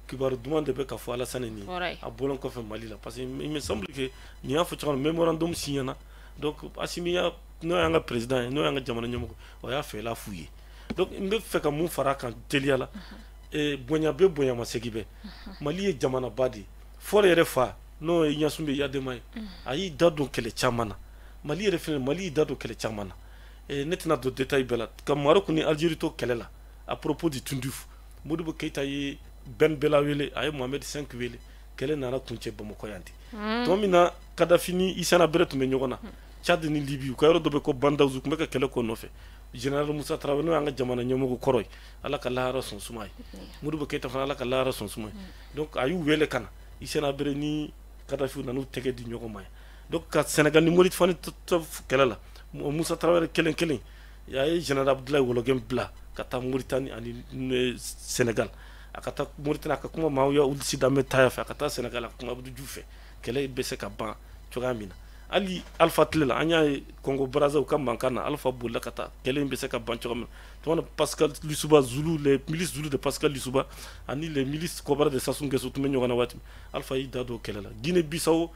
kibaru duman de bɛ ka fɔ Alassane nin ye a bɔlen kɔfɛ Mali la, parce que il me semble que nin y'a fɔ cogo min, mémorandum signé na. Donc Assimi ya, n'o y'an ka président ye, n'o y'an ka jamana ɲɛmɔgɔ, o y'a fɛla f'u ye. Donc n bɛ fɛ ka mun fara a kan teliya la? Bonya bɛ, bonya ma segin bɛ. Mali ye jamanaba de ye. Faure yɛrɛ fa, n'o ye Gnassingbé Eyadéma ye, a y'i da don kɛlɛ caman na. Mali yɛrɛ fɛnɛ, Mali y'i da don kɛlɛ caman na. Ne tɛna don détail bɛɛ la. Ka Maroc ni Algérie to kɛlɛ la à propos du Tinduf, Modibo Keïta ye Ben Bella wele, a ye Mohamed V wele, kɛlɛ nana kuncɛ Bamakɔ yan ten. Tuma min na Kadhafi ni Hissène Habré tun bɛ ɲɔgɔn na Tchad ni Libye, u ka yɔrɔ dɔ bɛ ko Bandaouz, u tun bɛ ka kɛlɛ k'o nɔfɛ. Général Moussa Traoré, n'o y'an ka jamana ɲɛmɔgɔ kɔrɔ ye, Ala ka lahara sɔn suma ye, Modibo Keïta fana, Ala ka lahara sɔn suma ye. Donc a y'u wele ka na, Hissène Habré ni Kadhafi nana u tɛgɛ di ɲɔgɔn ma ye. Donc ka Sénégal ni Mauritanie to kɛlɛ la, Moussa Traoré kelen kelen, a ye général Abdoulaye Ouologuem bila ka taa Mauritanie ani Sénégal. A ka taa Mauritanie, a ka kuma Maaouya Ould Sid'Ahmed Taya fɛ, a ka taa Sénégal, a ka kuma Abdou Diouf fɛ, kɛlɛ bɛ se ka ban cogoya min na. Hali Alpha tile la, an y'a ye Congo Brazza, u ka mankan na, Alpha bolila ka taa, kɛlɛ in bɛ se ka ban cogoya min na. Tuma na Pascal Lissouba Zulu, les milices Zulu de Pascal Lissouba ani les milices Cobra de Sassou Nguesso tun bɛ ɲɔgɔn na waati min, Alpha y'i da don kɛlɛ la. Guinée Bissau,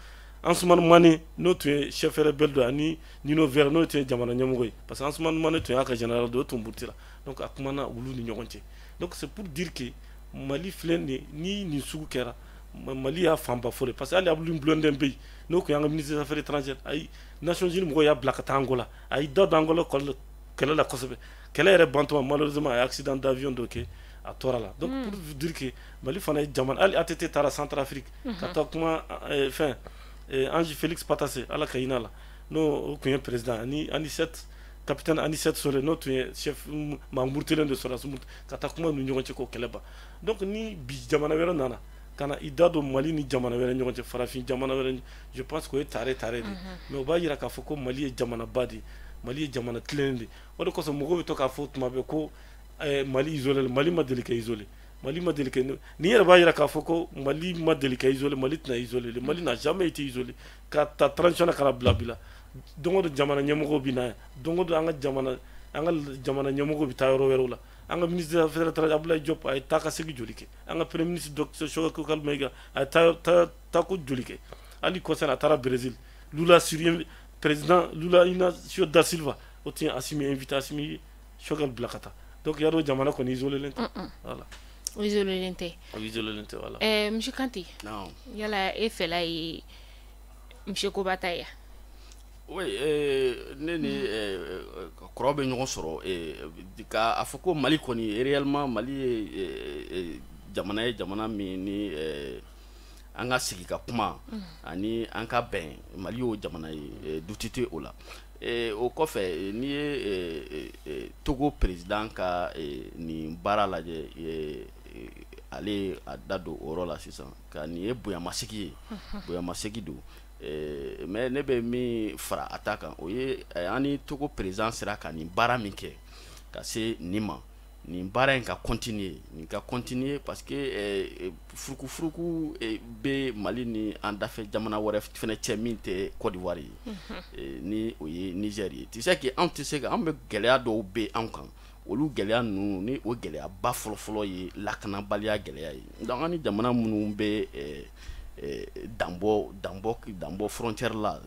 Ansoumana Mané, n'o tun ye chef rebelle dɔ, ani Nino Vieira, n'o tun ye jamana ɲɛmɔgɔ ye, parce que Ansoumana Mané tun y'a ka général dɔ, o tun murutila. Donc a kumana olu ni ɲɔgɔn cɛ. Donc c'est pour dire que Mali filɛ nin, ni nin sugu kɛra, Mali y'a fanba fɔlɔ, parce que hali Abdoul Blondin bɛ yen, n'o tun y'an ka ministre des affaires étrangères, ayi, Nations Unies mɔgɔw y'a bila ka taa Angola, a y'i da don Angola kɛlɛ la kosɛbɛ. Kɛlɛ yɛrɛ bantuma, malheureusement, a ye accident d'avion dɔ kɛ, a tora la. Donc pour vous dire que Mali fana ye jamana, hali ATT taara Centrafrique ka taa kuma fɛn Ange Félix Patassé, Ala ka hinɛ la, n'o o tun ye président, ani Anicet, capitaine Anicet Sore, n'o tun ye chef maa murutilen de sɔrɔdasi, ka taa kuma n'u ɲɔgɔn cɛ k'o kɛlɛ ban. Donc ni bi jamana wɛrɛ nana ka na i da don Mali ni jamana wɛrɛ ɲɔgɔn cɛ, farafin jamana wɛrɛ, je pense que o ye tare tare de ye. Mais o b'a yira k'a fɔ ko Mali ye jamanaba de ye, Mali ye jamana tilennen de ye. O de kosɔn mɔgɔw bɛ to k'a fɔ tuma bɛɛ ko Mali isolé. Mali ma deli ka isolé, Mali ma deli ka. Nin yɛrɛ b'a yira k'a fɔ ko Mali ma deli ka isolé, Mali tɛna isolé. Le Mali n'a jamais été isolé. Ka ta transition na ka na bila bi la, don o don jamana ɲɛmɔgɔw bɛ na yan, don o don an ka jamana ɲɛmɔgɔw bɛ taa yɔrɔ wɛrɛw la. An ka ministre des affaires étrangères Abdoulaye Diop, a ye taa ka segin joli kɛ? An ka premier ministre docteur Choguel Kokalla Maïga, a ye taa taa ko joli kɛ? Hali kɔsa a taara Brésil, Lula syrien, président Lula Inacio da Silva, o tun ye Assimi invité, Assimi Choguel bila ka taa. Donc yarɔ, jamana kɔni isolé len tɛ, voilà. O isolélen tɛ. O isolélen tɛ, voilà. Monsieur Kante, yala e fɛla ye monsieur Koba ta ye? Oui, ne ni kɔrɔ bɛ ɲɔgɔn sɔrɔ k'a fɔ ko Mali kɔni, réellement Mali ye jamana ye, jamana min ni an ka sigi ka kuma ani an ka bɛn, Mali y'o jamana ye, doute tɛ o la. O kɔfɛ, n'i ye Togo président ka nin baara lajɛ, ale a da don o yɔrɔ la sisan ka nin ye bonyamasegi ye, bonyamasegi don. Mais ne bɛ min fara a ta kan, o ye an ni Togo président sera ka nin baara min kɛ ka se nin ma, nin baara in ka continuer, nin ka continuer, parce que furukufuruku bɛ Mali ni an dafɛ jamana wɛrɛ fɛnɛ cɛ min tɛ Côte d'Ivoire ye, ni o ye Niger ye. Tu sais que anw tɛ se ka, an bɛ gɛlɛya dɔw bɛ anw kan, olu gɛlɛya ninnu ni o gɛlɛyaba fɔlɔfɔlɔ ye lakanabaliya gɛlɛya ye. Donc an ni jamana minnu bɛ danbɔ frontière la,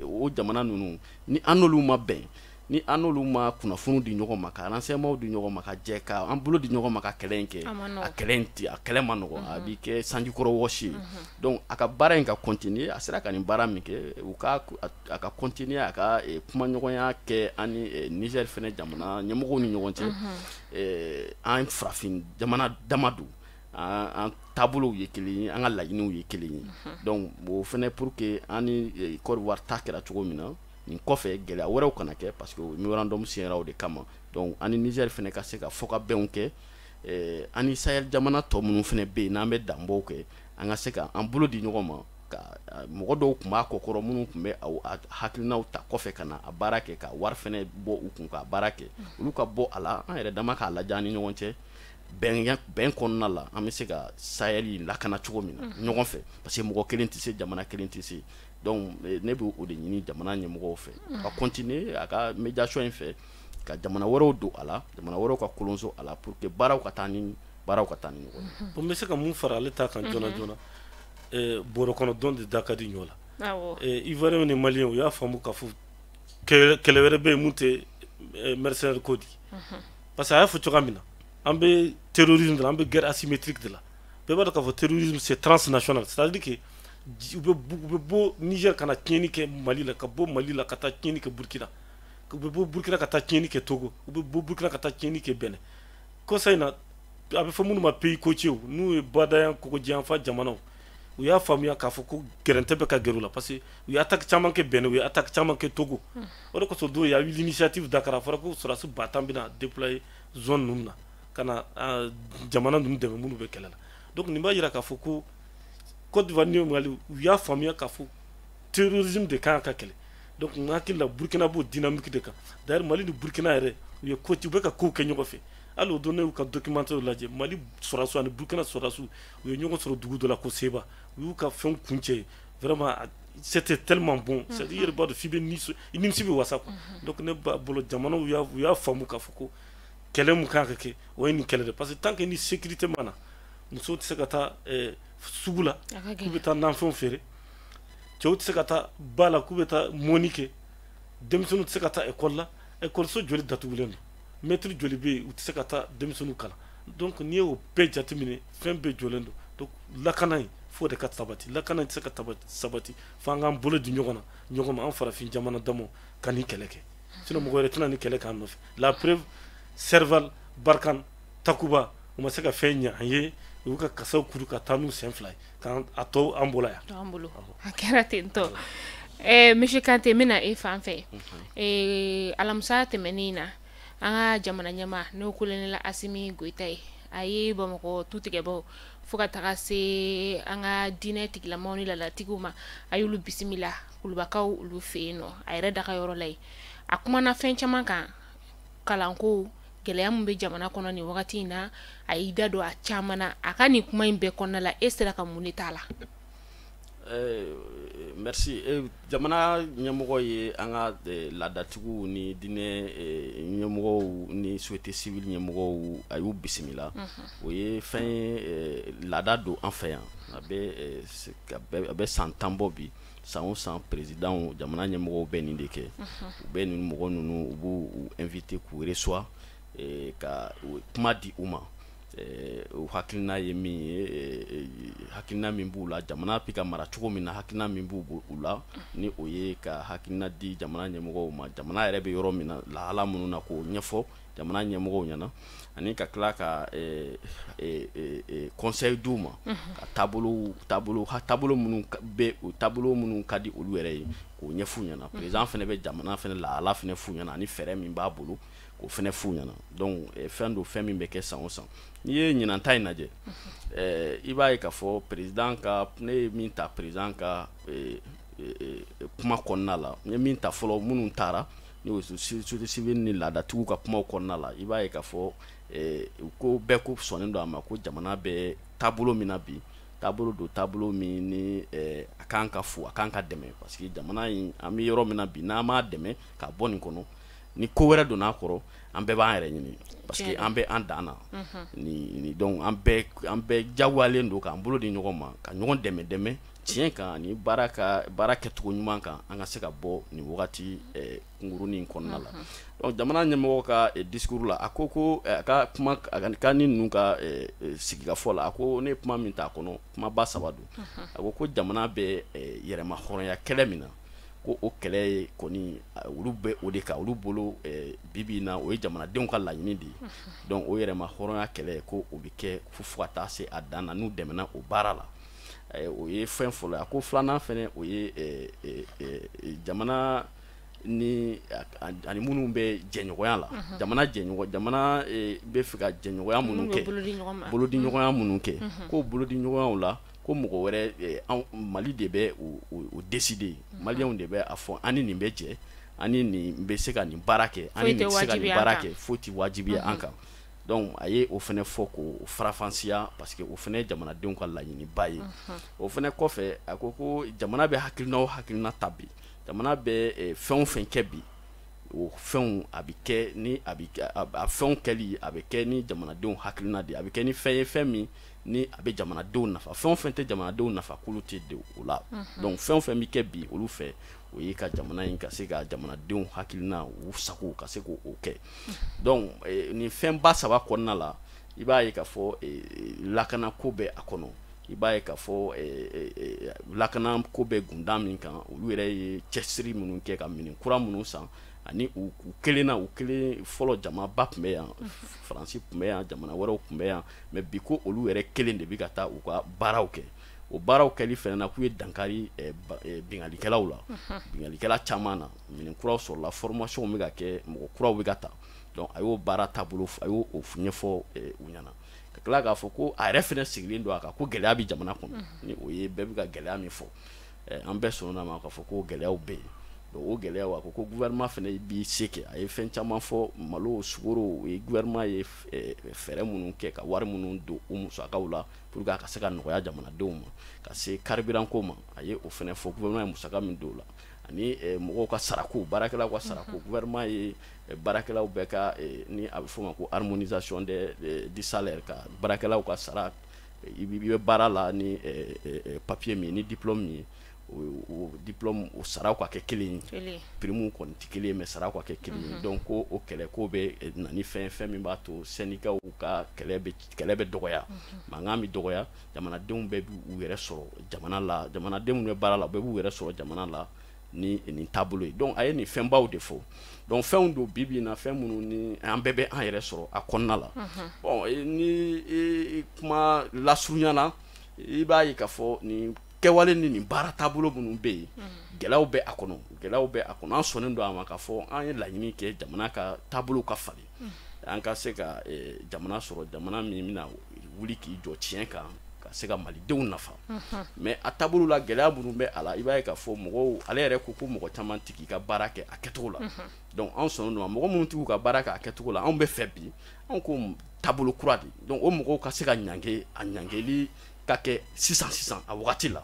o jamana ninnu ni an n'olu ma bɛn, ni an n'olu ma kunnafoni di ɲɔgɔn ma, ka renseignement di ɲɔgɔn ma, ka jɛ ka an bolo di ɲɔgɔn ma ka kɛlɛ in kɛ, a kɛlɛ in a kɛlɛ ma nɔgɔn, a b'i kɛ sanjikɔrɔ wɔsi ye. Donc a ka baara in ka continuer, a sera ka nin baara min kɛ, u ka a ka continuer, a ka kumaɲɔgɔnya kɛ an ni Niger fɛnɛ jamana ɲɛmɔgɔw ni ɲɔgɔn cɛ. An farafin jamana dama don, an taabolow ye kelen ye, an ka laɲiniw ye kelen ye. Donc o fɛnɛ, pour que an ni Côte d'Ivoire ta kɛra cogo min na, nin kɔfɛ gɛlɛya wɛrɛw kana kɛ, parce que memorandum signera o de kama. Donc an ni Niger fɛnɛ ka se ka fɔkabɛnw kɛ, an ni Sahel jamana tɔ minnu fɛnɛ bɛ yen n'an bɛ danbɔw kɛ, an ka se ka an bolo di ɲɔgɔn ma. Ka mɔgɔ dɔw tun b'a kɔkɔrɔ minnu tun bɛ hakilinaw ta kɔfɛ ka na a baara kɛ, ka wari fɛnɛ bɔ u kun k'a baara kɛ, olu ka bɔ a la, an yɛrɛ dama k'a lajɛ an ni ɲɔgɔn cɛ bɛn kɔnɔna la, an bɛ se ka Sahel lakana cogo min na ɲɔgɔn fɛ, parce que mɔgɔ kelen tɛ se, jamana kelen tɛ se. Donc ne bɛ o de ɲini jamana ɲɛmɔgɔw fɛ, ka continuer a ka médiation in fɛ, ka jamana wɛrɛw don a la, jamana wɛrɛw ka kolonso a la, pour que baaraw ka taa ni ɲɔgɔn ye. Bon, n bɛ se ka mun fara ale ta kan joona joona? Bɔrɔ kɔnɔ dɔn de da ka di ɲɔ la. Ivoirien ni Malien, u y'a faamu k'a fɔ kɛlɛ wɛrɛ bɛ yen mun tɛ mercenaire ko di, parce que a y'a fɔ cogoya min na, an bɛ terrorisme de la, an bɛ guerre asymétrique de la. Bɛɛ b'a dɔn k'a fɔ terrorisme, c'est transnational, c'est à dire que u bɛ bɔ Niger ka na tiɲɛni kɛ Mali la, ka bɔ Mali la ka taa tiɲɛni kɛ Burkina, u bɛ bɔ Burkina ka taa tiɲɛni kɛ Togo, u bɛ bɔ Burkina ka taa tiɲɛni kɛ Benin. Kɔsa in na, a bɛ fɔ minnu ma pays côtiers, n'u ye badayan kɔgɔjiyanfan jamanaw, u y'a faamuya k'a fɔ ko gɛrɛntɛ bɛ ka gɛrɛ u la, parce que u ye attaque caman kɛ Benin, u ye attaque caman kɛ Togo. O de kosɔn don, il y a eu l'initiative Dakar, a fɔra ko sɔrɔdasi 10 000 bɛna déployer zone ninnu na ka na jamana ninnu dɛmɛ minnu bɛ kɛlɛ la. Donc nin b'a jira k'a fɔ ko Côte d'Ivoire ni Mali, u y'a faamuya k'a fɔ terrorisme de kan ka kɛlɛ. Donc n hakili la, Burkina b'o dynamique de kan. D'ailleurs, Mali ni Burkina yɛrɛ, u ye ko u bɛ ka kow kɛ ɲɔgɔn fɛ. Hali o don, ne y'u ka documentaire lajɛ, Mali sɔrɔdasiw ani Burkina sɔrɔdasiw, u ye ɲɔgɔn sɔrɔ dugu dɔ la ko Seba, u y'u ka fɛnw kuncɛ. Vraiment, c'était tellement bon, c'est à dire i yɛrɛ b'a dɔn f'i bɛ i nimisi bɛ wasa quoi. Donc ne b'a bolo, jamanaw u y'a faamu k'a fɔ ko kɛlɛ mun kan ka kɛ, o ye nin kɛlɛ de, parce que tant que ni sécurité ma na, musow tɛ se ka taa sugu la k'u bɛ taa nafɛnw feere, cɛw tɛ se ka taa ba la k'u bɛ taa mɔni kɛ, denmisɛnninw tɛ se ka taa école la, école joli datugulen don, maître joli bɛ yen, u tɛ se ka taa denmisɛnninw kalan. Donc n'i y'o bɛɛ jateminɛ, fɛn bɛɛ jɔlen don. Donc lakana in, fo de ka sabati. Lakana in tɛ se ka sabati fo an k'an bolo di ɲɔgɔn na, ɲɔgɔn ma, an farafin jamana damaw ka nin kɛlɛ kɛ, sinon mɔgɔ wɛrɛ tɛna nin kɛlɛ k'an nɔfɛ. La preuve, Serval, Barkhane, Takuba, u ma se ka fɛn ɲɛ an ye, u y'u ka kasaw kuru ka taa n'u sen fila ye k'an a tɔ an bolo yan. An bolo a kɛra ten tɔ. Monsieur Kante, n bɛna e fan fɛ. Alamisa tɛmɛnen na, an ka jamana ɲɛmaa, n'o colonel Assimi Goïta ye, a ye Bamakɔ tutigɛbaw fo ka taga se an ka diinɛ tigilamaw ni laadatigiw ma, a y'olu bisimila Kulubakaw olu fɛ yen nɔ, a yɛrɛ daga yɔrɔ la yen. A kumana fɛn caman kan, kalanko gɛlɛya min bɛ jamana kɔnɔ nin wagati in na, a y'i da don a caman na. A ka nin kuma in bɛɛ kɔnɔna la, e sera ka mun de t'a la? Merci. Jamana ɲɛmɔgɔ ye an ka laadatigiw ni diinɛ ɲɛmɔgɔw ni société civile ɲɛmɔgɔw, a y'u bisimila. O ye fɛn ye, laada don an fɛ yan. A bɛ san 10 bɔ bi. San o san, président, jamana ɲɛmɔgɔw bɛ nin de kɛ. U bɛ nin mɔgɔ ninnu, u b'u invité k'u reçoit, ka kuma di u ma. U hakilina ye min ye, hakilina min b'u la jamana bɛ ka mara cogo min na, hakilina min b'u u la, ni o ye ka hakilina di jamana ɲɛmɔgɔw ma, jamana yɛrɛ bɛ yɔrɔ min na, lahala minnu na, k'o ɲɛfɔ jamana ɲɛmɔgɔw ɲɛna, ani ka tila ka conseil d'u ma, ka taabolo taabolo taabolo minnu bɛ, taabolo minnu ka di olu yɛrɛ ye, k'o ɲɛf'u ɲɛna. Président fana bɛ jamana fana lahala fana f'u ɲɛna, ani fɛɛrɛ min b'a bolo, k'o fana f'u ɲɛna. Donc fɛn don, fɛn min bɛ kɛ san o san. N'i ye ɲinan ta in lajɛ, i b'a ye k'a fɔ président ka, ne ye min ta président ka kuma kɔnɔna la, n ye min ta fɔlɔ, minnu taara n'o ye société civile ni laadatigiw ka kumaw kɔnɔna la, i b'a ye k'a fɔ ko bɛɛ ko sɔnnen don a ma ko jamana bɛ taabolo min na bi, taabolo don, taabolo min ni a kan ka fo, a kan ka dɛmɛ, parce que jamana in, an bɛ yɔrɔ min na bi, n'an m'a dɛmɛ ka bɔ nin kɔnɔ, ni ko wɛrɛ donna a kɔrɔ, an bɛɛ b'an yɛrɛ ɲini, parce que an bɛ an dan na ni. Donc an bɛɛ jagoyalen don k'an bolo di ɲɔgɔn ma, ka ɲɔgɔn dɛmɛ dɛmɛ tiɲɛ kan ani baara ka baara kɛcogo ɲuman kan, an ka se ka bɔ nin wagati kunkurunin kɔnɔna la. Donc jamana ɲɛmɔgɔ ka discours la, a ko ko a ka kuma ka ni ninnu ka sigikafɔ la, a ko ne ye kuma min ta a kɔnɔ, kumaba saba don. A ko ko jamana bɛ yɛrɛma hɔrɔnya kɛlɛ min na, ko o kɛlɛ kɔni, olu bɛ o de kan, olu bolo bi bi in na, o ye jamanadenw ka laɲini de ye. Donc o yɛrɛma hɔrɔnya kɛlɛ, ko o bɛ kɛ fo ka taa se a dan na n'u dɛmɛna o baara la. O ye fɛn fɔlɔ ye. A ko filanan fɛnɛ, o ye jamana ni ani minnu bɛ jɛɲɔgɔnya la, jamana jɛɲɔgɔn, jamana bɛ fɛ ka jɛɲɔgɔnya minnu kɛ, bolodiɲɔgɔnya minnu kɛ, ko bolodiɲɔgɔnyaw la, ko mɔgɔ wɛrɛ, anw Mali de bɛ o décider, maliyɛnw de bɛ a fɔ an ni nin bɛ jɛ, ani nin bɛ se ka nin baara kɛ, ani nin tɛ se ka nin baara kɛ, foyi tɛ wajibiya an kan. Donc a ye o fɛnɛ fɔ k'o farafansiya, parce que o fɛnɛ ye jamanadenw ka laɲiniba ye. O fɛnɛ kɔfɛ, a ko ko jamana bɛ hakilina o hakilina ta bi, jamana bɛ fɛn o fɛn kɛ bi, o fɛnw a bɛ kɛ ni a bɛ a fɛnw kɛli, a bɛ kɛ ni jamanadenw hakilina de ye, a bɛ kɛ ni fɛn ye, fɛn min ni a bɛ jamanadenw nafa. Fɛn o fɛn tɛ jamanadenw nafa, k'olu tɛ don o la. Donc fɛn o fɛn bɛ kɛ bi olu fɛ, o ye ka jamana in ka se ka jamanadenw hakilina, u sago ka se k'o kɛ. Donc nin fɛnba saba kɔnɔna la, i b'a ye k'a fɔ lakanako bɛ a kɔnɔ. I b'a ye k'a fɔ lakanako bɛ gunda min kan, olu yɛrɛ ye cɛsiri minnu kɛ ka minɛn kura minnu san, ani u kelen na, u kelen fɔlɔ, jamaba tun bɛ yan, Faransi tun bɛ yan, jamana wɛrɛw tun bɛ yan, mais bi ko olu yɛrɛ kelen de bɛ ka taa u ka baaraw kɛ. O baaraw kɛli fɛnɛ na, k'u ye dankari binkannikɛlaw la, binkannikɛla caman na, minɛn kuraw sɔrɔla, formation bɛ ka kɛ, mɔgɔ kuraw bɛ ka ta. Donc a y'o baara taabolo, a y'o ɲɛfɔ u ɲɛna, ka tila k'a fɔ ko a yɛrɛ fɛnɛ sigilen don a kan ko gɛlɛya bɛ jamana kɔnɔ, ni o ye bɛɛ bɛ ka gɛlɛya min fɔ, an bɛɛ sɔnna ma k'a fɔ ko gɛlɛyaw bɛ yen. Donc o gɛlɛyaw, a ko ko gouvernement fɛnɛ b'i se kɛ. A ye fɛn caman fɔ, malo, sukaro, o ye gouvernement ye fɛɛrɛ minnu kɛ ka wari minnu don o musakaw la pour que a ka se ka nɔgɔya jamanadenw ma, ka se carburant ko ma, a ye o fɛnɛ fɔ, gouvernement ye musaka min don o la, ani mɔgɔw ka sarako, baarakɛlaw ka sarako, gouvernement ye baarakɛlaw bɛɛ ka, ni a bɛ f'o ma ko harmonisation du salaire, ka baarakɛlaw ka sara, i bɛ baara la ni papier min ye, ni diplôme min ye, o diplôme, o saraw ka kɛ kelen ye. Prime kɔni tɛ kelen ye, mais saraw ka kɛ kelen ye. Donc ko o kɛlɛ ko bɛ na ni fɛn fɛn min b'a to syndicat ka kɛlɛ bɛ dɔgɔya, mankan bɛ dɔgɔya, jamanadenw bɛɛ b'u yɛrɛ sɔrɔ jamana la, jamanadenw minnu bɛ baara la, bɛɛ b'u yɛrɛ sɔrɔ jamana la ni nin taabolo ye. Donc a ye nin fɛnbaw de fɔ. Donc fɛnw don bi bi in na, fɛn minnu ni an bɛɛ bɛ an yɛrɛ sɔrɔ a kɔnɔna la. Bon, ni kuma lasurunya na, i b'a ye k'a fɔ nin kɛwale ni nin baara taabolo minnu bɛ yen, gɛlɛyaw bɛ a kɔnɔ, gɛlɛyaw bɛ a kɔnɔ. An sɔnnen don a ma k'a fɔ an ye laɲini kɛ jamana ka taabolo ka falen, an ka se ka jamana sɔrɔ, jamana min bɛna wuli k'i jɔ tiɲɛ kan, ka se ka malidenw nafa. Mais a taabolo la, gɛlɛya minnu bɛ a la, i b'a ye k'a fɔ mɔgɔw, ale yɛrɛ ko ko mɔgɔ caman tɛ k'i ka baara kɛ a kɛcogo la. Donc anw sɔnnen don, mɔgɔ minnu tɛ k'u ka baara kɛ a kɛcogo la, anw bɛ fɛ bi, anw ko taabolo kura de. Donc o mɔgɔw ka se ka ɲange, a ɲangeli ka kɛ sisan sisan a wagati la.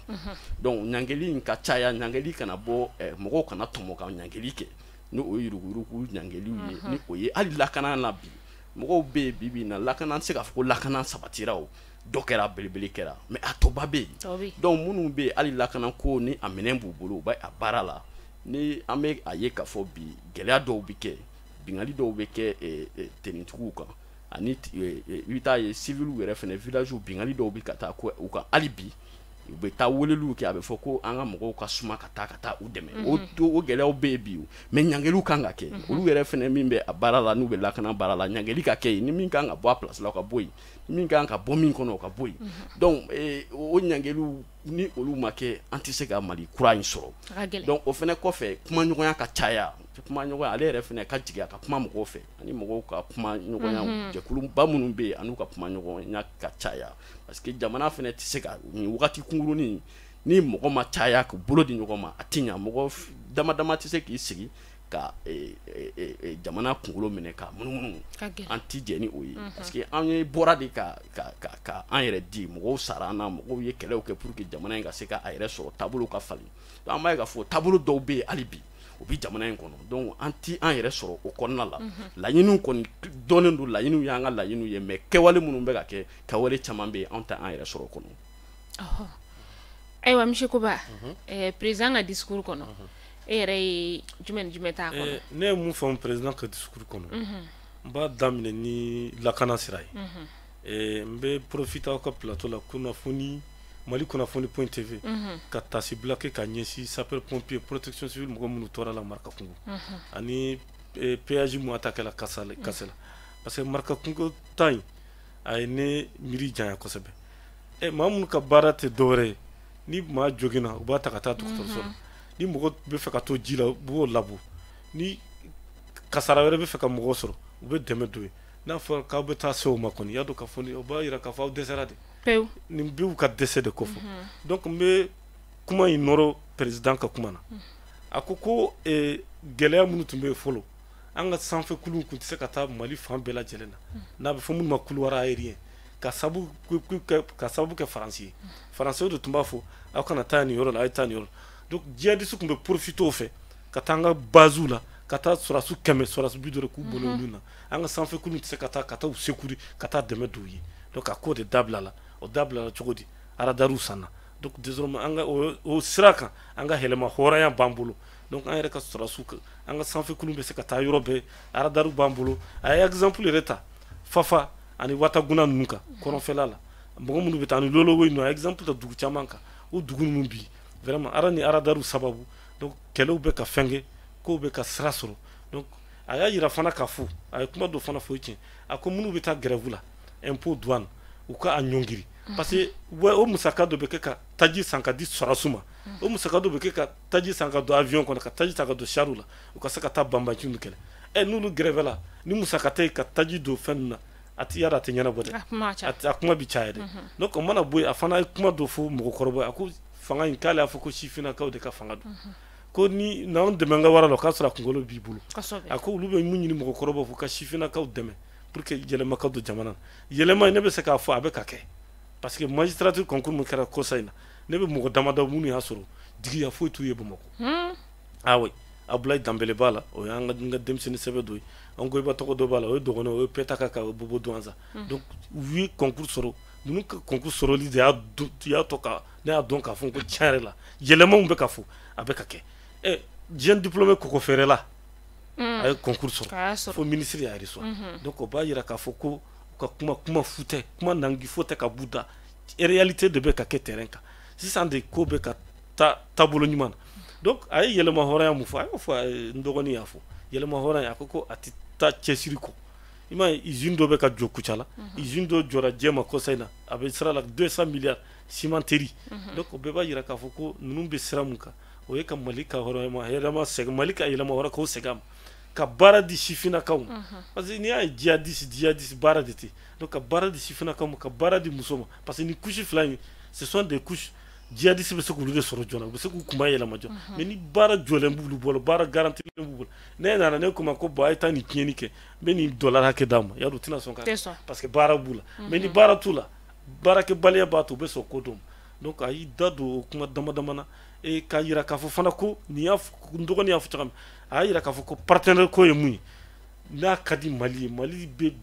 Donc ɲangeli in ka caya, ɲangeli kana bɔ, mɔgɔw kana tɔmɔ ka ɲangeli kɛ, ni o ye yuruguyurugu ɲangeliw ye, ni o ye hali lakana la bi, mɔgɔw bɛ yen bi bi in na, lakana tɛ se k'a fɔ ko lakana sabatira, o dɔ kɛra, belebele kɛra, mais a tɔba bɛ yen. Donc minnu bɛ yen, hali lakana ko ni a minɛn b'u bolo, u bɛ a baara la, ni an bɛ a ye k'a fɔ bi gɛlɛya dɔw bɛ kɛ, binkanni dɔw bɛ kɛ tenitigiw kan. Ani i bɛ taa ye civil yɛrɛ fana, village, binkanni dɔw bɛ ka taa u kan hali bi. U bɛ taa weleliw kɛ, a bɛ fɔ ko an ka mɔgɔw ka suma ka taa u dɛmɛ. O gɛlɛyaw bɛ yen bi, mais ɲangiliw kan ka kɛ. Olu yɛrɛ fana min bɛ a baara la, n'u bɛ lakana baara la, ɲangili ka kɛ yen. Ni min kan ka bɔ a place la, o ka bɔ yen. Ni min kan ka bɔ min kɔnɔ, o ka bɔ yen. Donc o ɲangiliw, ni olu ma kɛ, an tɛ se ka Mali kura in sɔrɔ. Donc o fana kɔfɛ, kumaɲɔgɔnya ka caya, kumaɲɔgɔnya. Ale yɛrɛ fana ka jigin a ka kuma mɔgɔw fɛ, ani mɔgɔw ka kuma ɲɔgɔnya, jɛkuluba minnu bɛ yen, an'u ka kuma ɲɔgɔnya ka caya, parce que jamana fana tɛ se ka nin wagati kunkurunin, ni mɔgɔ ma caya k'u bolo di ɲɔgɔn ma, a tɛ ɲa. Mɔgɔ dama dama tɛ se k'i sigi ka jamana kunkolo minɛ ka munumunu. An ti jɛ ni o ye, parce que an ye bɔra de ka an yɛrɛ di. Mɔgɔw sara an na, mɔgɔw ye kɛlɛw kɛ pour que jamana in ka se ka a yɛrɛ sɔrɔ, taabolo ka falen. Donc an b'a ye k'a fɔ taabolo dɔw bɛ yen hali bi, o bɛ jamana in kɔnɔ. Donc an ti an yɛrɛ sɔrɔ o kɔnɔna la. Laɲiniw kɔni dɔnnen don, laɲiniw y'an ka laɲiniw ye, mais kɛwale minnu bɛ ka kɛ, kɛwale caman bɛ yen, anw tɛ an yɛrɛ sɔrɔ o kɔnɔ. Ayiwa, monsieur Koba, président ka discours kɔnɔ, e yɛrɛ ye jumɛn ni jumɛn t'a kɔnɔ? Ne ye mun faamu président ka discours kɔnɔ? N b'a daminɛ ni lakana sira ye. N bɛ profiter aw ka plateau la, kunnafoni Mali kunnafoni.tv, ka tasibila kɛ ka ɲɛsin sapeur pompier, protection civile, mɔgɔ minnu tora la Marakakungo ani péage mun attaqué la Kasale, Kasela, parce que Marakakungo ta in, a ye ne miiri janya kosɛbɛ. Maa minnu ka baara tɛ dɔwɛrɛ ye, ni maa joginna, u b'a ta ka taa dɔgɔtɔrɔso la. Ni mɔgɔ bɛ fɛ ka to ji la, u b'o labɔ. Ni kasara wɛrɛ bɛ fɛ ka mɔgɔ sɔrɔ, u bɛ dɛmɛ don ye. N'a fɔra k'aw bɛ taa se o ma kɔni, i y'a dɔn k'a fɔ o b'a yira k'a fɔ aw dɛsɛra de. Pewu. Nin b'u ka dɛsɛ de kofɔ. Donc n bɛ kuma in nɔrɔ président ka kuma na. A ko ko gɛlɛya minnu tun bɛ yen fɔlɔ, an ka sanfɛ kulu tun tɛ se ka taa Mali fan bɛɛ lajɛlen na, n'a bɛ fɔ minnu ma couloir aérien, ka sababu kɛ Faransi ye. Faransiw de tun b'a fɔ aw kana taa nin yɔrɔ la, a ye taa nin yɔrɔ la. Donc djihadistes tun bɛ profiter o fɛ ka taa an ka base la, ka taa sɔrɔdasi 100, sɔrɔdasi 50 k'u bolo olu na. An ka sanfɛ kulu tɛ se ka taa u secourir, ka taa dɛmɛ don u ye. Donc a k'o de dabila la. O dabila la cogo di? Radariw sanna. Donc désormais, an ka o sira kan, an ka yɛlɛma hɔrɔnya b'an bolo. Donc an yɛrɛ ka sɔrɔdasiw, an ka sanfɛ kulu bɛ se ka taa yɔrɔ bɛɛ, radariw b'an bolo. A ye exemple yɛrɛ ta Fafa ani Wataguna ninnu kan, kɔrɔnfɛla la, mɔgɔ minnu bɛ taa ani Lolowo ninnu. A ye exemple ta dugu caman kan. O dugu ninnu bi, vraiment, ara ni radariw sababu, donc kɛlɛw bɛ ka fɛn kɛ, kow bɛ ka sira sɔrɔ. Donc a y'a yira fana k'a fɔ, a ye kuma dɔ fana fɔ tiɲɛ. A ko minnu bɛ taa grève la, impôt, douane, u ka a ɲɔngiri, parce que o musaka dɔ bɛ kɛ ka taji san ka di sɔrɔdasiw ma, o musaka dɔ bɛ kɛ ka taji san ka don avion kɔnɔ, ka taji san ka don char la, u ka se ka taa banbaanci ninnu kɛlɛ. N'olu grève la, ni musaka tɛ yen ka taji don fɛn ninnu na, a ti yala, a tɛ ɲɛnabɔ dɛ, a kuma bi caya dɛ. Donc o mana bɔ yen, a fana ye kuma dɔ fɔ mɔgɔkɔrɔba ye. A ko fanga in, k'ale y'a fɔ ko sifinnakaw de ka fanga don, ko ni n'anw dɛmɛ n ka wara la, o k'a sɔrɔ a kunkolo b'i bolo. A ko olu bɛ mun ɲini mɔgɔkɔrɔbaw fɛ? Ka sifinnakaw dɛmɛ pour que yɛlɛma ka don jamana na. Yɛlɛma in, ne bɛ se k'a fɔ a bɛ ka kɛ, parce que magistrature concours min kɛra kɔsa in na, ne bɛ mɔgɔ damadɔ minnu y'a sɔrɔ, jigiya foyi t'u ye Bamakɔ. Ah oui, Abulayi Danbele b'a la, o y'an ka denmisɛnnin sɛbɛ dɔ ye. An ko i ba tɔgɔ dɔ b'a la, o ye dɔgɔnin, o ye Pɛtaka ka Bobo Duwanza. Donc u ye concours sɔrɔ. Ninnu ka concours sɔrɔli de y'a to ka ne y'a dɔn k'a fɔ ko tiɲɛ yɛrɛ la, yɛlɛmaw bɛ ka fɔ, a bɛ ka kɛ. Jeune diplômé kɔkɔ feerela, a ye concours sɔrɔ fo ministre y'a reçoit. Donc o b'a yira k'a fɔ ko u ka kuma, kuma fu tɛ, kuma nangi fo tɛ ka b'u da, réalité de bɛ ka kɛ terrain kan sisan de, ko bɛ ka taa taabolo ɲuman na. Donc a ye yɛlɛma hɔrɔnya mun fɔ? A y'o fɔ, n dɔgɔnin y'a fɔ, yɛlɛma hɔrɔnya, a ko ko a tɛ taa cɛsiri kɔ. I m'a ye, usine dɔ bɛ ka jɔ Kucala, usine dɔ jɔra Jɛma kɔsa in na, a bɛ sira la, 200 milliards, cimenterie. Donc o bɛɛ b'a yira k'a fɔ ko ninnu bɛ sira mun kan, o ye ka Mali ka hɔrɔnya yɛlɛma segin, Mali ka yɛlɛma hɔrɔn k'o segin a ma, ka baara di sifinnakaw ma, parce que n'i y'a ye djihadiste, djihadiste, baara de tɛ. Donc ka baara di sifinnakaw ma, ka baara di muso ma, parce que ni couche fila in, ce sont des couches djihadiste bɛ se k'olu de sɔrɔ joona, u bɛ se k'u kunba yɛlɛma joona. Mais ni baara jɔlen b'olu bolo, baara garantilen b'u bolo, ne nana ne ko ma ko bon, a ye taa nin tiɲɛni kɛ, n bɛ nin dollar hakɛ d'a ma, yarɔ, u tɛna sɔn ka kɛ, parce que baara b'u la. Mais ni baara t'u la, baarakɛbaliya b'a to u bɛ sɔn ko dɔ ma. Donc a y'i da don o kuma dama dama na k'a yira k'a fɔ fana ko nin y'a, n dɔgɔnin y'a fɔ cogo min, a y'a yira k'a fɔ ko partenaire ko ye mun ye, n'a ka di Mali ye, Mali bɛ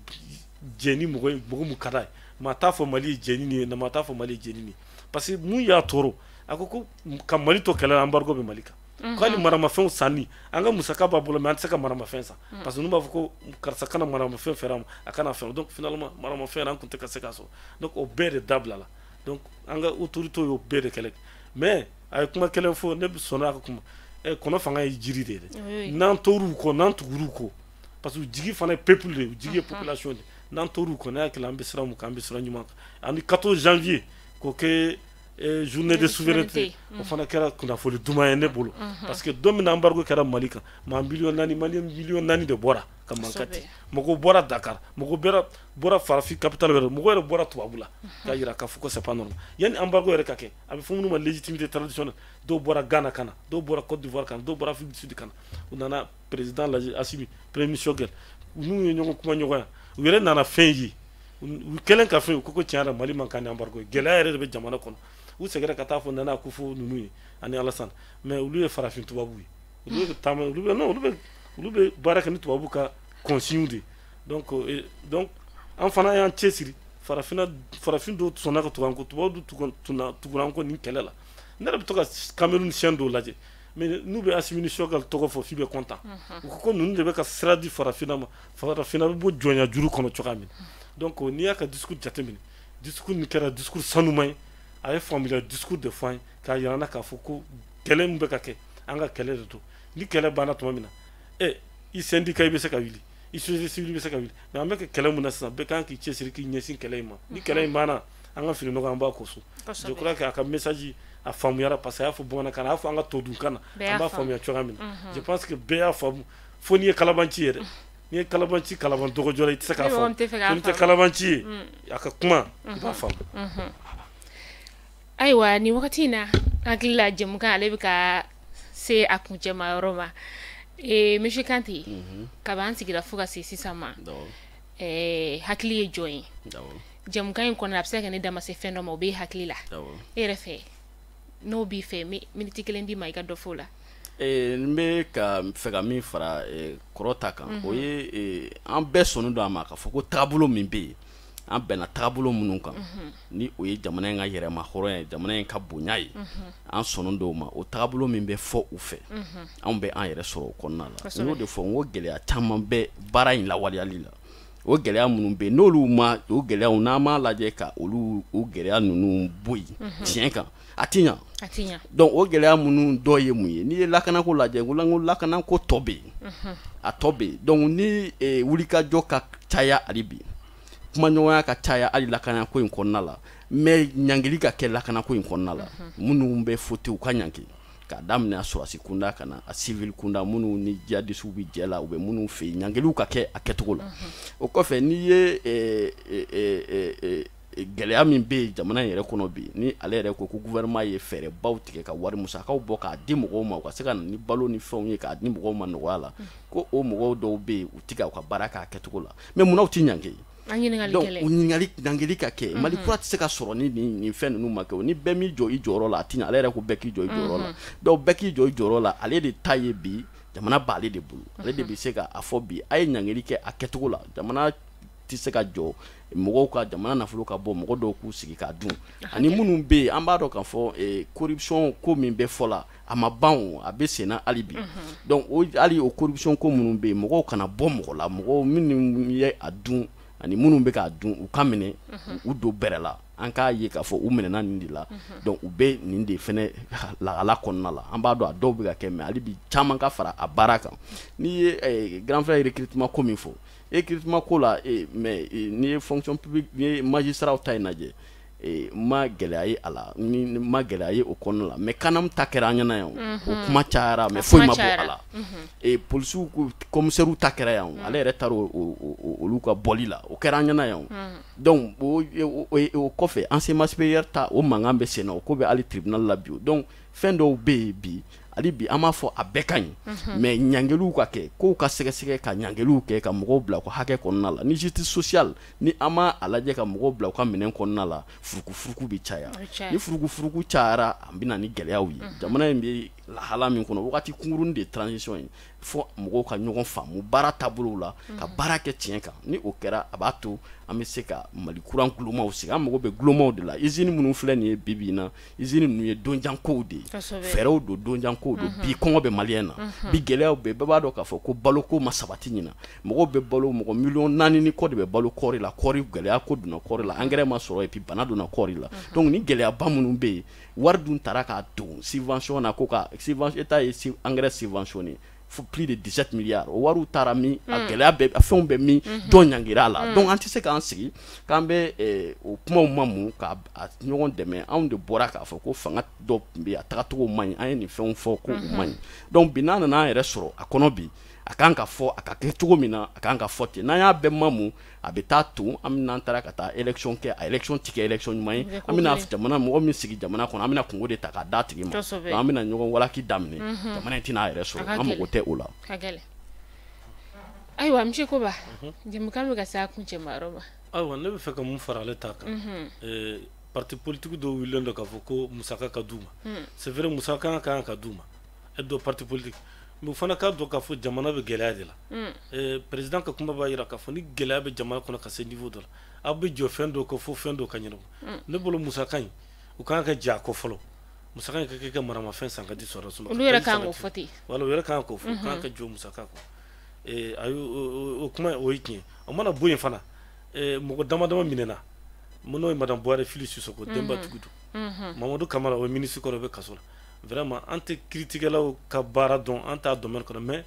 jɛ ni mɔgɔ ye, mɔgɔ mun ka d'a ye. Maa t'a fɔ Mali ye jɛ ni nin ye, maa t'a fɔ Mali ye jɛ ni nin ye, parce que mun y'a tɔɔrɔ? A ko ko ka Mali to kɛlɛ la, embargo bɛ Mali kan. K'ale maramafɛnw sanni, an ka musaka b'a bolo, mais an tɛ se ka maramafɛn san, parce que n'u b'a fɔ ko karisa kana maramafɛn fɛrɛ ma, a kana fɛn. Donc finalement maramafɛn yɛrɛ, an tun tɛ ka se k'a sɔrɔ. Donc o bɛɛ de dabila la. Donc an ka autorité y'o bɛɛ de kɛlɛ. Mais a ye kuma kelen fɔ, ne sɔnna a ka kuma. Kɔnɔ fanga ye jiri de ye dɛ. N'an tor'u kɔ, n'an tugur'u kɔ, parce que jigi fana ye peuple de ye, jigi ye population de. N'an tor'u kɔ, ne hakili, an bɛ sira mun kan, an bɛ sira ɲuman kan. Ani 14 janvier k'o kɛ journée de souveraineté, o fana kɛra kunnafoni duman ye ne bolo, parce que don min na embargo kɛra Mali kan, maa 4 miliyɔn, Maliyɛn 4 miliyɔn de bɔra ka mankan ci. Mɔgɔw bɔra Dakar, mɔgɔw bɔra farafin capitale wɛrɛ, mɔgɔw yɛrɛ bɔra tubabu la, k'a jira k'a fɔ ko c'est pas normal. Yanni embargo yɛrɛ ka kɛ, a bɛ fɔ minnu ma légitimité traditionnelle, dɔw bɔra Ghana ka na, dɔw bɔra Côte d'Ivoire ka na, dɔw bɔra Afrique du Sud ka na. U nana président lajɛ, Assimi, premier ministre Choguel, n'u ye ɲɔgɔn kuma ɲɔgɔnya, u yɛrɛ nana fɛn ye. U kɛlen ka fɛn, u ko tiɲɛ yɛrɛ, Mali man kan ni embargo ye, gɛlɛya yɛrɛ de bɛ jamana kɔnɔ. U seginna ka taa fɔ Nana Akufo ninnu ye ani Alassane, mais olu ye farafin tubabu ye, olu bɛ taama, olu bɛ non, olu bɛ baara kɛ ni tubabu ka consigne de. Donc an fana y'an cɛsiri. Farafinna, farafin dɔw sɔnna ka tugu an kɔ, tubabu tugura an kɔ nin kɛlɛ la. Ne yɛrɛ bɛ to ka Cameroun chaîne dɔw lajɛ, mais n'u bɛ Assimi ni Choguel tɔgɔ fɔ, f'i bɛ content. U ko ninnu de bɛ ka sira di farafinna ma, farafinna bɛ bɔ jɔnya juru kɔnɔ cogoya min na. Donc n'i y'a ka discours jateminɛ, discours nin kɛra discours sanuman ye. A ye faamuya discours de fɔ an ye, k'a yira an na k'a fɔ ko kɛlɛ min bɛ ka kɛ, an ka kɛlɛ de don. Ni kɛlɛ banna tuma min na, i syndicat i bɛ se ka wuli, i société civile bɛ se ka wuli. Mais an bɛ ka kɛlɛ mun na sisan, bɛɛ kan k'i cɛsiri k'i ɲɛsin kɛlɛ in ma. Ni kɛlɛ in banna, an ka fini nɔgɔ, an b'a ko so. Je crois que a ka message a faamuyara, parce que a y'a fɔ bamanankan na, a y'a fɔ an ka todunkan na, an b'a faamuya cogoya min na. Je pense que bɛɛ y'a faamu, fo n'i ye kalabanci ye dɛ. N'i ye kalabanci, kalaban dɔgɔjɔ la, i tɛ se k'a faamu. N'i tɛ kalabanci ye, a ka kuma, i b'a faamu. Ayiwa, nin wagati in na, hakili la jɛmukan ale bɛ ka se a kuncɛma yɔrɔ ma. Monsieur Kante, kaban sigira fo ka se sisan ma, hakili ye jɔn ye jɛmukan in kɔnɔ? A bɛ se ka kɛ ne da ma se fɛn dɔ ma, o bɛ hakili la e yɛrɛ fɛ. N'o b'i fɛ, miniti kelen d'i ma, i ka dɔ fɔ o la. N bɛ ka fɛ ka min fara kɔrɔ ta kan, o ye an bɛɛ sɔnnen don a ma k'a fɔ ko taabolo min bɛ yen, an bɛnna taabolo minnu kan, ni o ye jamana in ka yɛrɛma hɔrɔnya ye, jamana in ka bonya ye, an sɔnnen dɔw ma. O taabolo min bɛ fɔ u fɛ, anw bɛ an yɛrɛ sɔrɔ o kɔnɔna la. N y'o de fɔ, n ko gɛlɛya caman bɛ baara in lawaleyali la. O gɛlɛya minnu bɛ yen, n'olu ma, o gɛlɛyaw, n'an m'a lajɛ ka olu, o gɛlɛya ninnu bɔ yen tiɲɛ kan, a ti ɲa. Donc o gɛlɛya minnu dɔ ye mun ye? N'i ye lakanako lajɛ, n ko lakanako tɔ bɛ yen, a tɔ bɛ yen. Donc ni wulikajɔ ka caya hali bi, kumaɲɔgɔnya ka caya hali lakanako in kɔnɔna la, mais ɲangili ka kɛ lakanako in kɔnɔna la. Minnu bɛ faute, u ka ɲangi, k'a daminɛ a sɔrɔsi kunda ka na a civil kunda, minnu ni djihadistes bɛ jɛ la, u bɛ minnu fɛ yen, ɲangiliw ka kɛ a kɛcogo la. O kɔfɛ, n'i ye gɛlɛya min bɛ yen jamana in yɛrɛ kɔnɔ bi, ni ale yɛrɛ ko gouvernement ye fɛɛrɛbaw tigɛ ka wari musakaw bɔ k'a di mɔgɔw ma, u ka se ka na ni balo ni fɛnw ye k'a di mɔgɔw ma nɔgɔya la, ko o mɔgɔw dɔw bɛ yen, u tɛ ka u ka baara k'a kɛcogo la. Mais munna u tɛ ɲangi? Donc o ɲininkali, ɲangili ka kɛ. Mali kura tɛ se ka sɔrɔ ni nin fɛn ninnu ma kɛ. Ni bɛɛ m'i jɔ i jɔyɔrɔ la, a tɛ ɲɛ. Ale yɛrɛ ko bɛɛ k'i jɔ i jɔyɔrɔ la. Donc bɛɛ k'i jɔ i jɔyɔrɔ la, ale de ta ye bi jamana b'ale de bolo, ale de bɛ se ka a fɔ bi a ye ɲangili kɛ a kɛcogo la. Jamana tɛ se ka jɔ mɔgɔw ka jamana nafolo ka bɔ, mɔgɔ dɔw k'u sigi k'a dun. Ani minnu bɛ yen, an b'a dɔn k'a fɔ corruption ko min bɛ fɔ la, a ma ban o, a bɛ sen na hali bi. Donc o hali o corruption ko minnu bɛ yen, mɔgɔw kana bɔ mɔgɔ la, mɔgɔw minnu ye a dun ani minnu bɛ k'a dun, u ka minɛ, u don bɛrɛ la. An k'a ye k'a fɔ u minɛna nin de la. Donc u bɛ nin de fɛnɛ lahala kɔnɔna la. An b'a dɔn a dɔw bɛ ka kɛ, mais hali bi caman ka fara a baara kan. N'i ye grand frère recrutement ko min fɔ, recrutement ko la, mais n'i ye fonction publique, n'i ye magistrat ta in lajɛ, ma gɛlɛya ye a la, ni ma gɛlɛya ye o kɔnɔna la. Mais CANAM ta kɛra an ɲɛna yan, o kuma cayara, mais foyi ma bɔ a la. Polisiw, commissaires ta kɛra yan, ale yɛrɛ taara olu ka bɔli la, o kɛra an ɲɛna yan. Donc o kɔfɛ, enseignement supérieur ta, o mankan bɛ sen na, o ko bɛ hali tribunal la bi. Donc fɛn dɔw bɛ yen bi, hali bi an b'a fɔ a bɛɛ ka ɲi, mais ɲangiliw ka kɛ, kow ka sɛgɛsɛgɛ, ka ɲangiliw kɛ, ka mɔgɔw bila u ka hakɛ kɔnɔna la. Ni justice sociale, ni an ma a lajɛ ka mɔgɔw bila u ka minɛn kɔnɔna la, furukufuruku bɛ caya. Ni furukufuruku cayara, a bɛ na ni gɛlɛyaw ye. Jamana in bɛ lahala min kɔnɔ, wagati kunkurunin de ye transition ye. Fo mɔgɔw ka ɲɔgɔn faamu baara taabolo la, ka baara kɛ tiɲɛ kan. Ni o kɛra, a b'a to an bɛ se ka Mali kuran kulomaw sigi. An mago bɛ kulomaw de la. Usine minnu filɛ nin ye bi bi in na, usine ninnu ye donjankow de ye, fɛɛrɛw don, donjankow don. Bi kɔngɔ bɛ maliyɛn na, bi gɛlɛyaw bɛ, bɛɛ b'a dɔn k'a fɔ ko baloko ma sabati ɲina. Mɔgɔw bɛ balo, mɔgɔ 4.5 miliyɔn ni kɔ de bɛ balo kɔɔri la. Kɔɔri gɛlɛya ko donna kɔɔri la, engrais ma sɔrɔ, et puis bana donna kɔɔri la. Donc ni gɛlɛyaba minnu bɛ yen, wari dun taara k'a don subvention na, ko ka subvention, État ye engrais subventionné plus de 17 milliards. O wariw taara min? A gɛlɛya bɛ, a fɛnw bɛ min? Jɔn ɲangira a la? Donc an tɛ se k'an sigi k'an bɛ o kumaw mamu ka ɲɔgɔn dɛmɛ. Anw de bɔra k'a fɔ ko fanga dɔ tun bɛ yen, a tagacogo man ɲi, an ye nin fɛnw fɔ ko u man ɲi. Donc bi, n'a nana an yɛrɛ sɔrɔ a kɔnɔ bi, a kan ka fɔ, a ka kɛ cogo min na, a kan ka fɔ ten. N'an y'a bɛɛ mamu, a bɛ taa to an bɛna, an taara ka taa élection kɛ, a élection ti kɛ élection ɲuman ye. An bɛna jamana mɔgɔ min sigi jamana kɔnɔ, an bɛna kungo de ta k'a d'a tigi ma. Donc an bɛna ɲɔgɔn walaki daminɛ, jamana in tɛna a yɛrɛ sɔrɔ. An mago tɛ o la. Ayiwa, monsieur Koba, jɛmukan bɛ ka se a kuncɛma yɔrɔ ma. Ayiwa, ne bɛ fɛ ka mun fara ale ta kan? Parti politique dɔw wulilen don k'a fɔ ko musaka ka d'u ma. C'est vrai, musaka kan ka d'u ma, e dɔ parti politique, mais u fana k'a dɔn k'a fɔ jamana bɛ gɛlɛya de la. Président ka kuma b'a jira k'a fɔ ni gɛlɛya bɛ jamana kɔnɔ ka se niveau dɔ la, aw bɛ jɔ fɛn dɔ kɔ fo fɛn dɔ ka ɲɛnabɔ. Ne bolo, musaka in, u kan ka jɛ a kɔ fɔlɔ. Musaka in ka kɛ ka maramafɛn san ka di sɔrɔdasiw ma. Olu yɛrɛ kan k'o fɔ ten. Wala, u yɛrɛ kan k'o fɔ, u kan ka jɔ musaka kɔ. Ayi, o kuma o ye tiɲɛ. O mana bɔ yen fana, mɔgɔ dama dama minɛna, n'o ye madame Buware Fili Sisoko, denbatigi don, Mamadu Kamara, o ye ministre kɔrɔ, o bɛ kaso la. Vraiment, an tɛ kiiritigɛlaw ka baara dɔn, an t'a domaine kɔnɔ, mais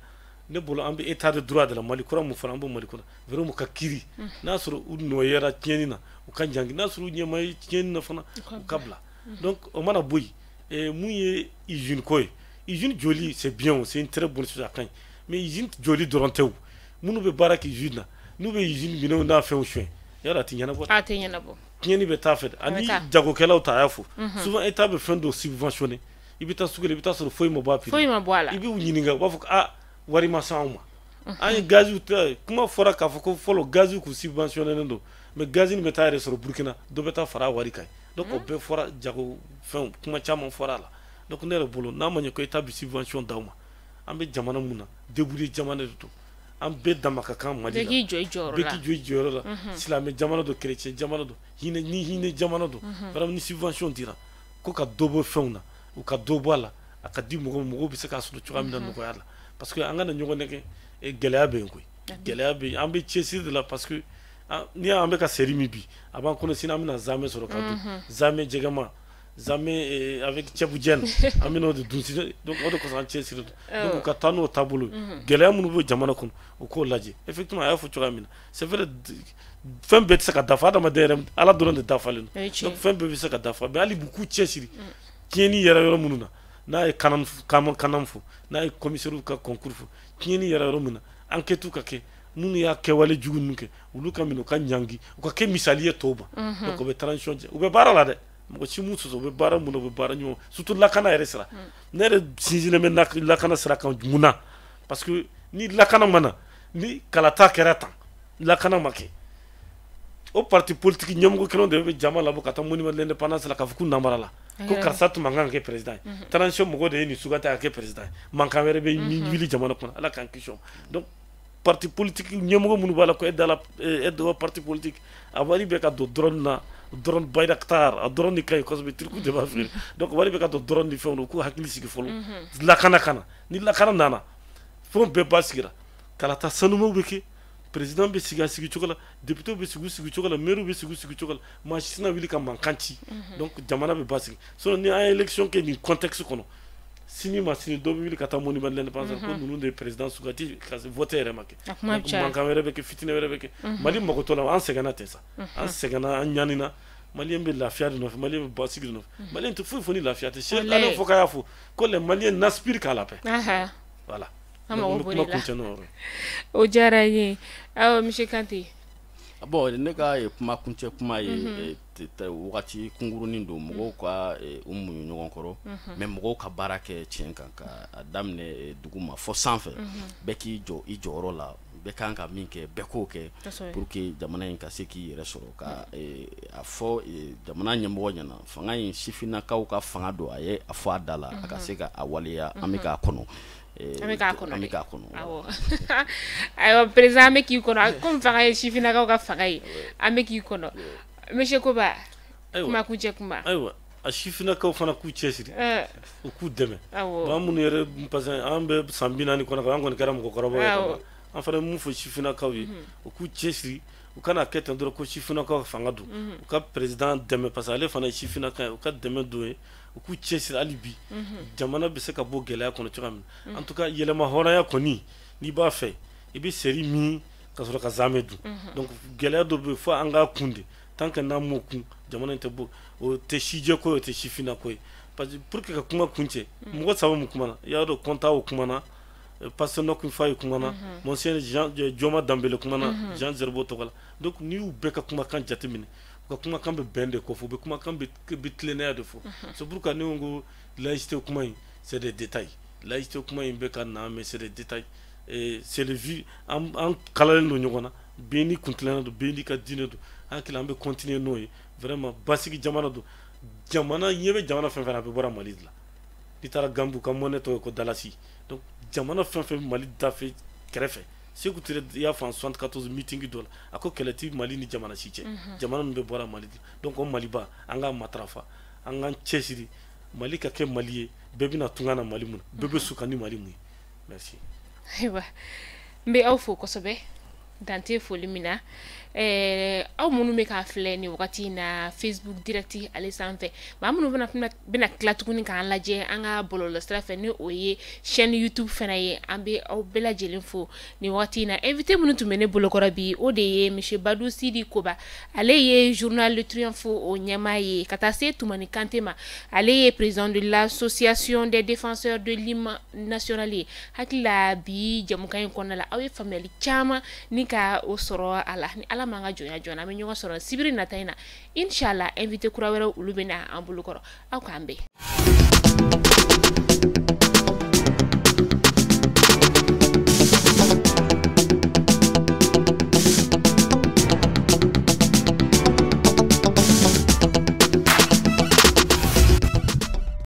ne bolo, an bɛ état de droit de la. Mali kura mun fana, an b'o Mali kɔnɔ. Vraiment, ka kiiri, n'a sɔrɔ u nɔ yera tiɲɛni na, u ka ɲangi. N'a sɔrɔ u ɲɛ ma ye tiɲɛni na fana, u ka bila. Donc o mana bɔ yen, mun ye usine ko ye? Usine jɔli, c'est bien, c'est une très bonne chose, a ka ɲi, mais usine jɔli dɔrɔn tɛ. O minnu bɛ baara kɛ usine na, n'u bɛ usine minɛnw n'a fɛnw suɲɛ, yɔrɔ a tɛ ɲɛnabɔ. A tɛ ɲɛnabɔ. Tiɲɛni bɛ taa fɛ. Ani jagokɛlaw ta, a y'a fɔ souvent, État bɛ fɛn dɔ subventionné, i bɛ taa sugu la, i bɛ taa sɔrɔ foyi ma bɔ a prix. Foyi ma bɔ a la. I b'u ɲininka, u b'a fɔ ko aa, wari ma s'anw ma. An ye gaziw ta, kuma fɔra k'a fɔ ko fɔlɔ gaziw kun subventionné don, mais gazi nin bɛ taa yɛrɛ sɔrɔ Burukina, dɔ bɛ taa fara a wari kan. Donc o bɛɛ fɔra, jago fɛnw, kuma caman fɔra a la. Donc ne yɛrɛ bolo, n'a ma ɲɛ ko État bɛ subvention d'aw ma, an bɛ jamana mun na, débrouiller jamana de don, an bɛɛ dama ka kan Mali la. Bɛɛ k'i jɔ i jɔyɔrɔ la. Bɛɛ k'i jɔ i jɔyɔrɔ la. Silamɛ jamana don, chrétien jamana don, hinɛ ni hinɛ jamana don. Vraiment, ni subvention dira ko ka dɔ bɔ fɛnw na, u ka dɔ bɔ a la, a ka di mɔgɔw, mɔgɔw bɛ se k'a sɔrɔ cogoya min na nɔgɔya la, parce que an kana ɲɔgɔn nɛgɛ, gɛlɛya bɛ yen koyi, gɛlɛya bɛ yen. An bɛ cɛsiri de la, parce que n'i y'an bɛ ka seri min bi, a b'an kɔnɔ, sini an bɛna zamɛ sɔrɔ ka dun, zamɛ jɛgɛma, zamɛ avec cebu jɛn, an bɛna o de dun sini. Donc o de kosɔn an cɛsiri don. Donc u ka taa n'o taabolo ye. Gɛlɛya minnu bɛ jamana kɔnɔ, u k'o lajɛ. Effectivement, a y'a fɔ cogoya min na, c'est vrai, fɛn bɛɛ tɛ se ka dafa. Adamaden yɛrɛ, Ala dɔrɔn de dafalen don. Donc fɛn bɛɛ bɛ se ka dafa, mais hali bi k'u cɛsiri. Tiɲɛni yɛrɛ yɔrɔ minnu na, n'a ye kanam kanam fɔ, n'a ye commissaire ka concours fɔ, tiɲɛni yɛrɛ yɔrɔ min na, enquête ka kɛ, minnu y'a kɛwale jugu ninnu kɛ, olu ka minɛ, u ka ɲangi, u ka kɛ misali ye tɔw ma. Donc o bɛ transition jɛ, u bɛ baara la dɛ, mɔgɔ si m'u sɔsɔ, u bɛ baara mun na, u bɛ baara ɲɔgɔn, surtout lakana yɛrɛ sira. Ne yɛrɛ sinsinlen bɛ lakana sira kan. Mun na? Parce que ni lakana ma na, ni kalata kɛra tan, lakana ma kɛ, o parti politique ɲɛmɔgɔ kelenw de bɛ jama labɔ ka taa monument de l'indépendance la k'a fɔ k'u namara la, ko karisa tun man kan ka kɛ président ye, transition mɔgɔ de ye nin sugandi ka kɛ président ye. Mankan wɛrɛ bɛ wuli jamana kɔnɔ, Ala k'an kisi o ma. Donc parti politique ɲɛmɔgɔ minnu b'a la ko e da la, e dɔ parti politique, a wari bɛ ka don drone na, drone Bayraktar, a drone ni ka ɲi kosɛbɛ, Turku de b'a feere. Donc wari bɛ ka don drone ni fɛnw na, u k'u hakili sigi fɔlɔ, lakana ka na. Ni lakana nana, fɛnw bɛɛ basigira, kalata sanumaw bɛ kɛ, président bɛ sigi a sigi cogo la, député bɛ sigi u sigi cogo la, maire bɛ sigi u sigi cogo la, maa si tɛna wuli ka mankan ci. Donc jamana bɛ basigi. Sinon ni an ye élection kɛ nin contexte kɔnɔ, sini ma sini dɔ bɛ wuli ka taa monument de l'indépendance ko ninnu de ye président sugandi ka vote yɛrɛ ma kɛ, mankan wɛrɛ bɛ kɛ, fitinɛ wɛrɛ bɛ kɛ. Mali mago t'o la. An sɛgɛnna ten sa, an sɛgɛnna, an ɲanina. Maliyɛn bɛ lafiya de nɔfɛ, maliyɛn bɛ basigi de nɔfɛ, maliyɛn tɛ foyi fɔ ni lafiya tɛ. Cheikh Alain fɔ k'a y'a fɔ ko les Maliens n'aspirent qu'à la paix. Voilà. An mago b'o de la. O diyara n ye. Awɔ, monsieur Kante. Bon, ne ka kuma kuncɛ kuma ye, wagati kunkurunin don, mɔgɔw ka u muɲu ɲɔgɔn kɔrɔ, mais mɔgɔw ka baara kɛ tiɲɛ kan, ka a daminɛ dugu ma fɔ sanfɛ, bɛɛ k'i jɔ i jɔyɔrɔ la, bɛɛ kan ka min kɛ, bɛɛ k'o kɛ pour que jamana in ka se k'i yɛrɛ sɔrɔ. Ka a fɔ jamana ɲɛmɔgɔ ɲɛna, fanga in, sifinnakaw ka fanga don, a ye a fɔ a da la, a ka se ka a waleya. An bɛ k'a kɔnɔ. An bɛ k'a kɔnɔ, an bɛ k'a kɔnɔ. Awɔ, ayiwa président, an bɛ k'i kɔnɔ komi fanga ye sifinnakaw ka fanga ye, an bɛ k'i kɔnɔ. Monsieur Koba, kuma kuncɛ kuma. Ayiwa, a sifinnakaw fana k'u cɛsiri, u k'u dɛmɛ. An minnu yɛrɛ, parce que an bɛ san 40 kɔnɔ, an kɔni kɛra mɔgɔkɔrɔbaw ye. An fana mun fɔ sifinnakaw ye, u k'u cɛsiri, u kana kɛ ten dɔrɔn ko sifinnakaw ka fanga don, u ka président dɛmɛ, parce que ale fana ye sifinnaka ye, u ka dɛmɛ don ye, u k'u cɛsiri hali bi, jamana bɛ se ka bɔ gɛlɛya kɔnɔ cogoya min na. En tout cas, yɛlɛma hɔrɔnya kɔni, n'i b'a fɛ, i bɛ seri min ka sɔrɔ ka zamɛ dun. Donc gɛlɛya dɔ bɛ yen fo an k'a kun de. Tant que n'an m'o kun, jamana in tɛ bɔ. O tɛ sijɛ ko ye, o tɛ sifinna ko ye. Parce que pour que ka kuma kun cɛ, mɔgɔ saba mun kumana, i y'a dɔn, Kɔnta o kumana, Pasteur Nɔkun Faye kumana, Monsieur Jean Joma Danbele kumana Jean Zerbo tɔgɔ la. Donc n'i y'u bɛɛ ka kumakan jateminɛ, u ka kumakan bɛ bɛn de kɔfɛ, u bɛ kumakan bɛ tilennenya de fɔ. C'est pourquoi ne ko laïcité kuma in, c'est des détails. Laïcité kuma in bɛ ka na, mais c'est des détails. Et c'est le vie, an kalalen don ɲɔgɔn na, bɛɛ n'i kuntilenna don, bɛɛ n'i ka diinɛ don. An hakili, an bɛ continuer n'o ye. Vraiment, basigi jamana don. Jamana ɲɛ bɛ jamana fɛn fɛn na, a bɛ bɔra Mali de la. N'i taara Gambie, u ka monnaie tɔgɔ ye ko dalasi. Donc jamana fɛn fɛn Mali dafe kɛrɛfɛ, Sékou Touré y'a fɔ en 74 meeting dɔ la, a ko kɛlɛ ti Mali ni jamana si cɛ, jamana min bɛ bɔra Mali de. Donc o Maliba, an k'a matarafa, an k'an cɛsiri, Mali ka kɛ Mali ye, bɛɛ bɛna tunga na Mali mun, bɛɛ bɛ su ni Mali mun ye. Merci. Ayiwa, n bɛ aw fo kosɛbɛ, dan tɛ foli min na. Aw minnu bɛ k'a filɛ nin wagati in na Facebook direct ale sanfɛ, maa minnu bɛna tila tuguni k'an lajɛ an ka bɔlɔlɔsira fɛ, ni o ye chaîne YouTube fana ye, an bɛ aw bɛɛ lajɛlen fo nin wagati in na. Invité minnu tun bɛ ne bolokɔrɔ bi, o de ye monsieur Badou Sidi Koba, ale ye journal Le Triomphe o ɲɛmaa ye, ka taa se Tumani Kante ma, ale ye président de l'association des défenseurs de l'hymne national ye. Hakili la, bi jɛmukan in kɔnɔna la, aw ye faamuyali caman ni ka o sɔrɔ a la. Ni Ala m'an ka jɔnya joona, an bɛ ɲɔgɔn sɔrɔ sibiri nata in na, inshallah, invité kura wɛrɛw, olu bɛ na an bolokɔrɔ. Aw k'an bɛn.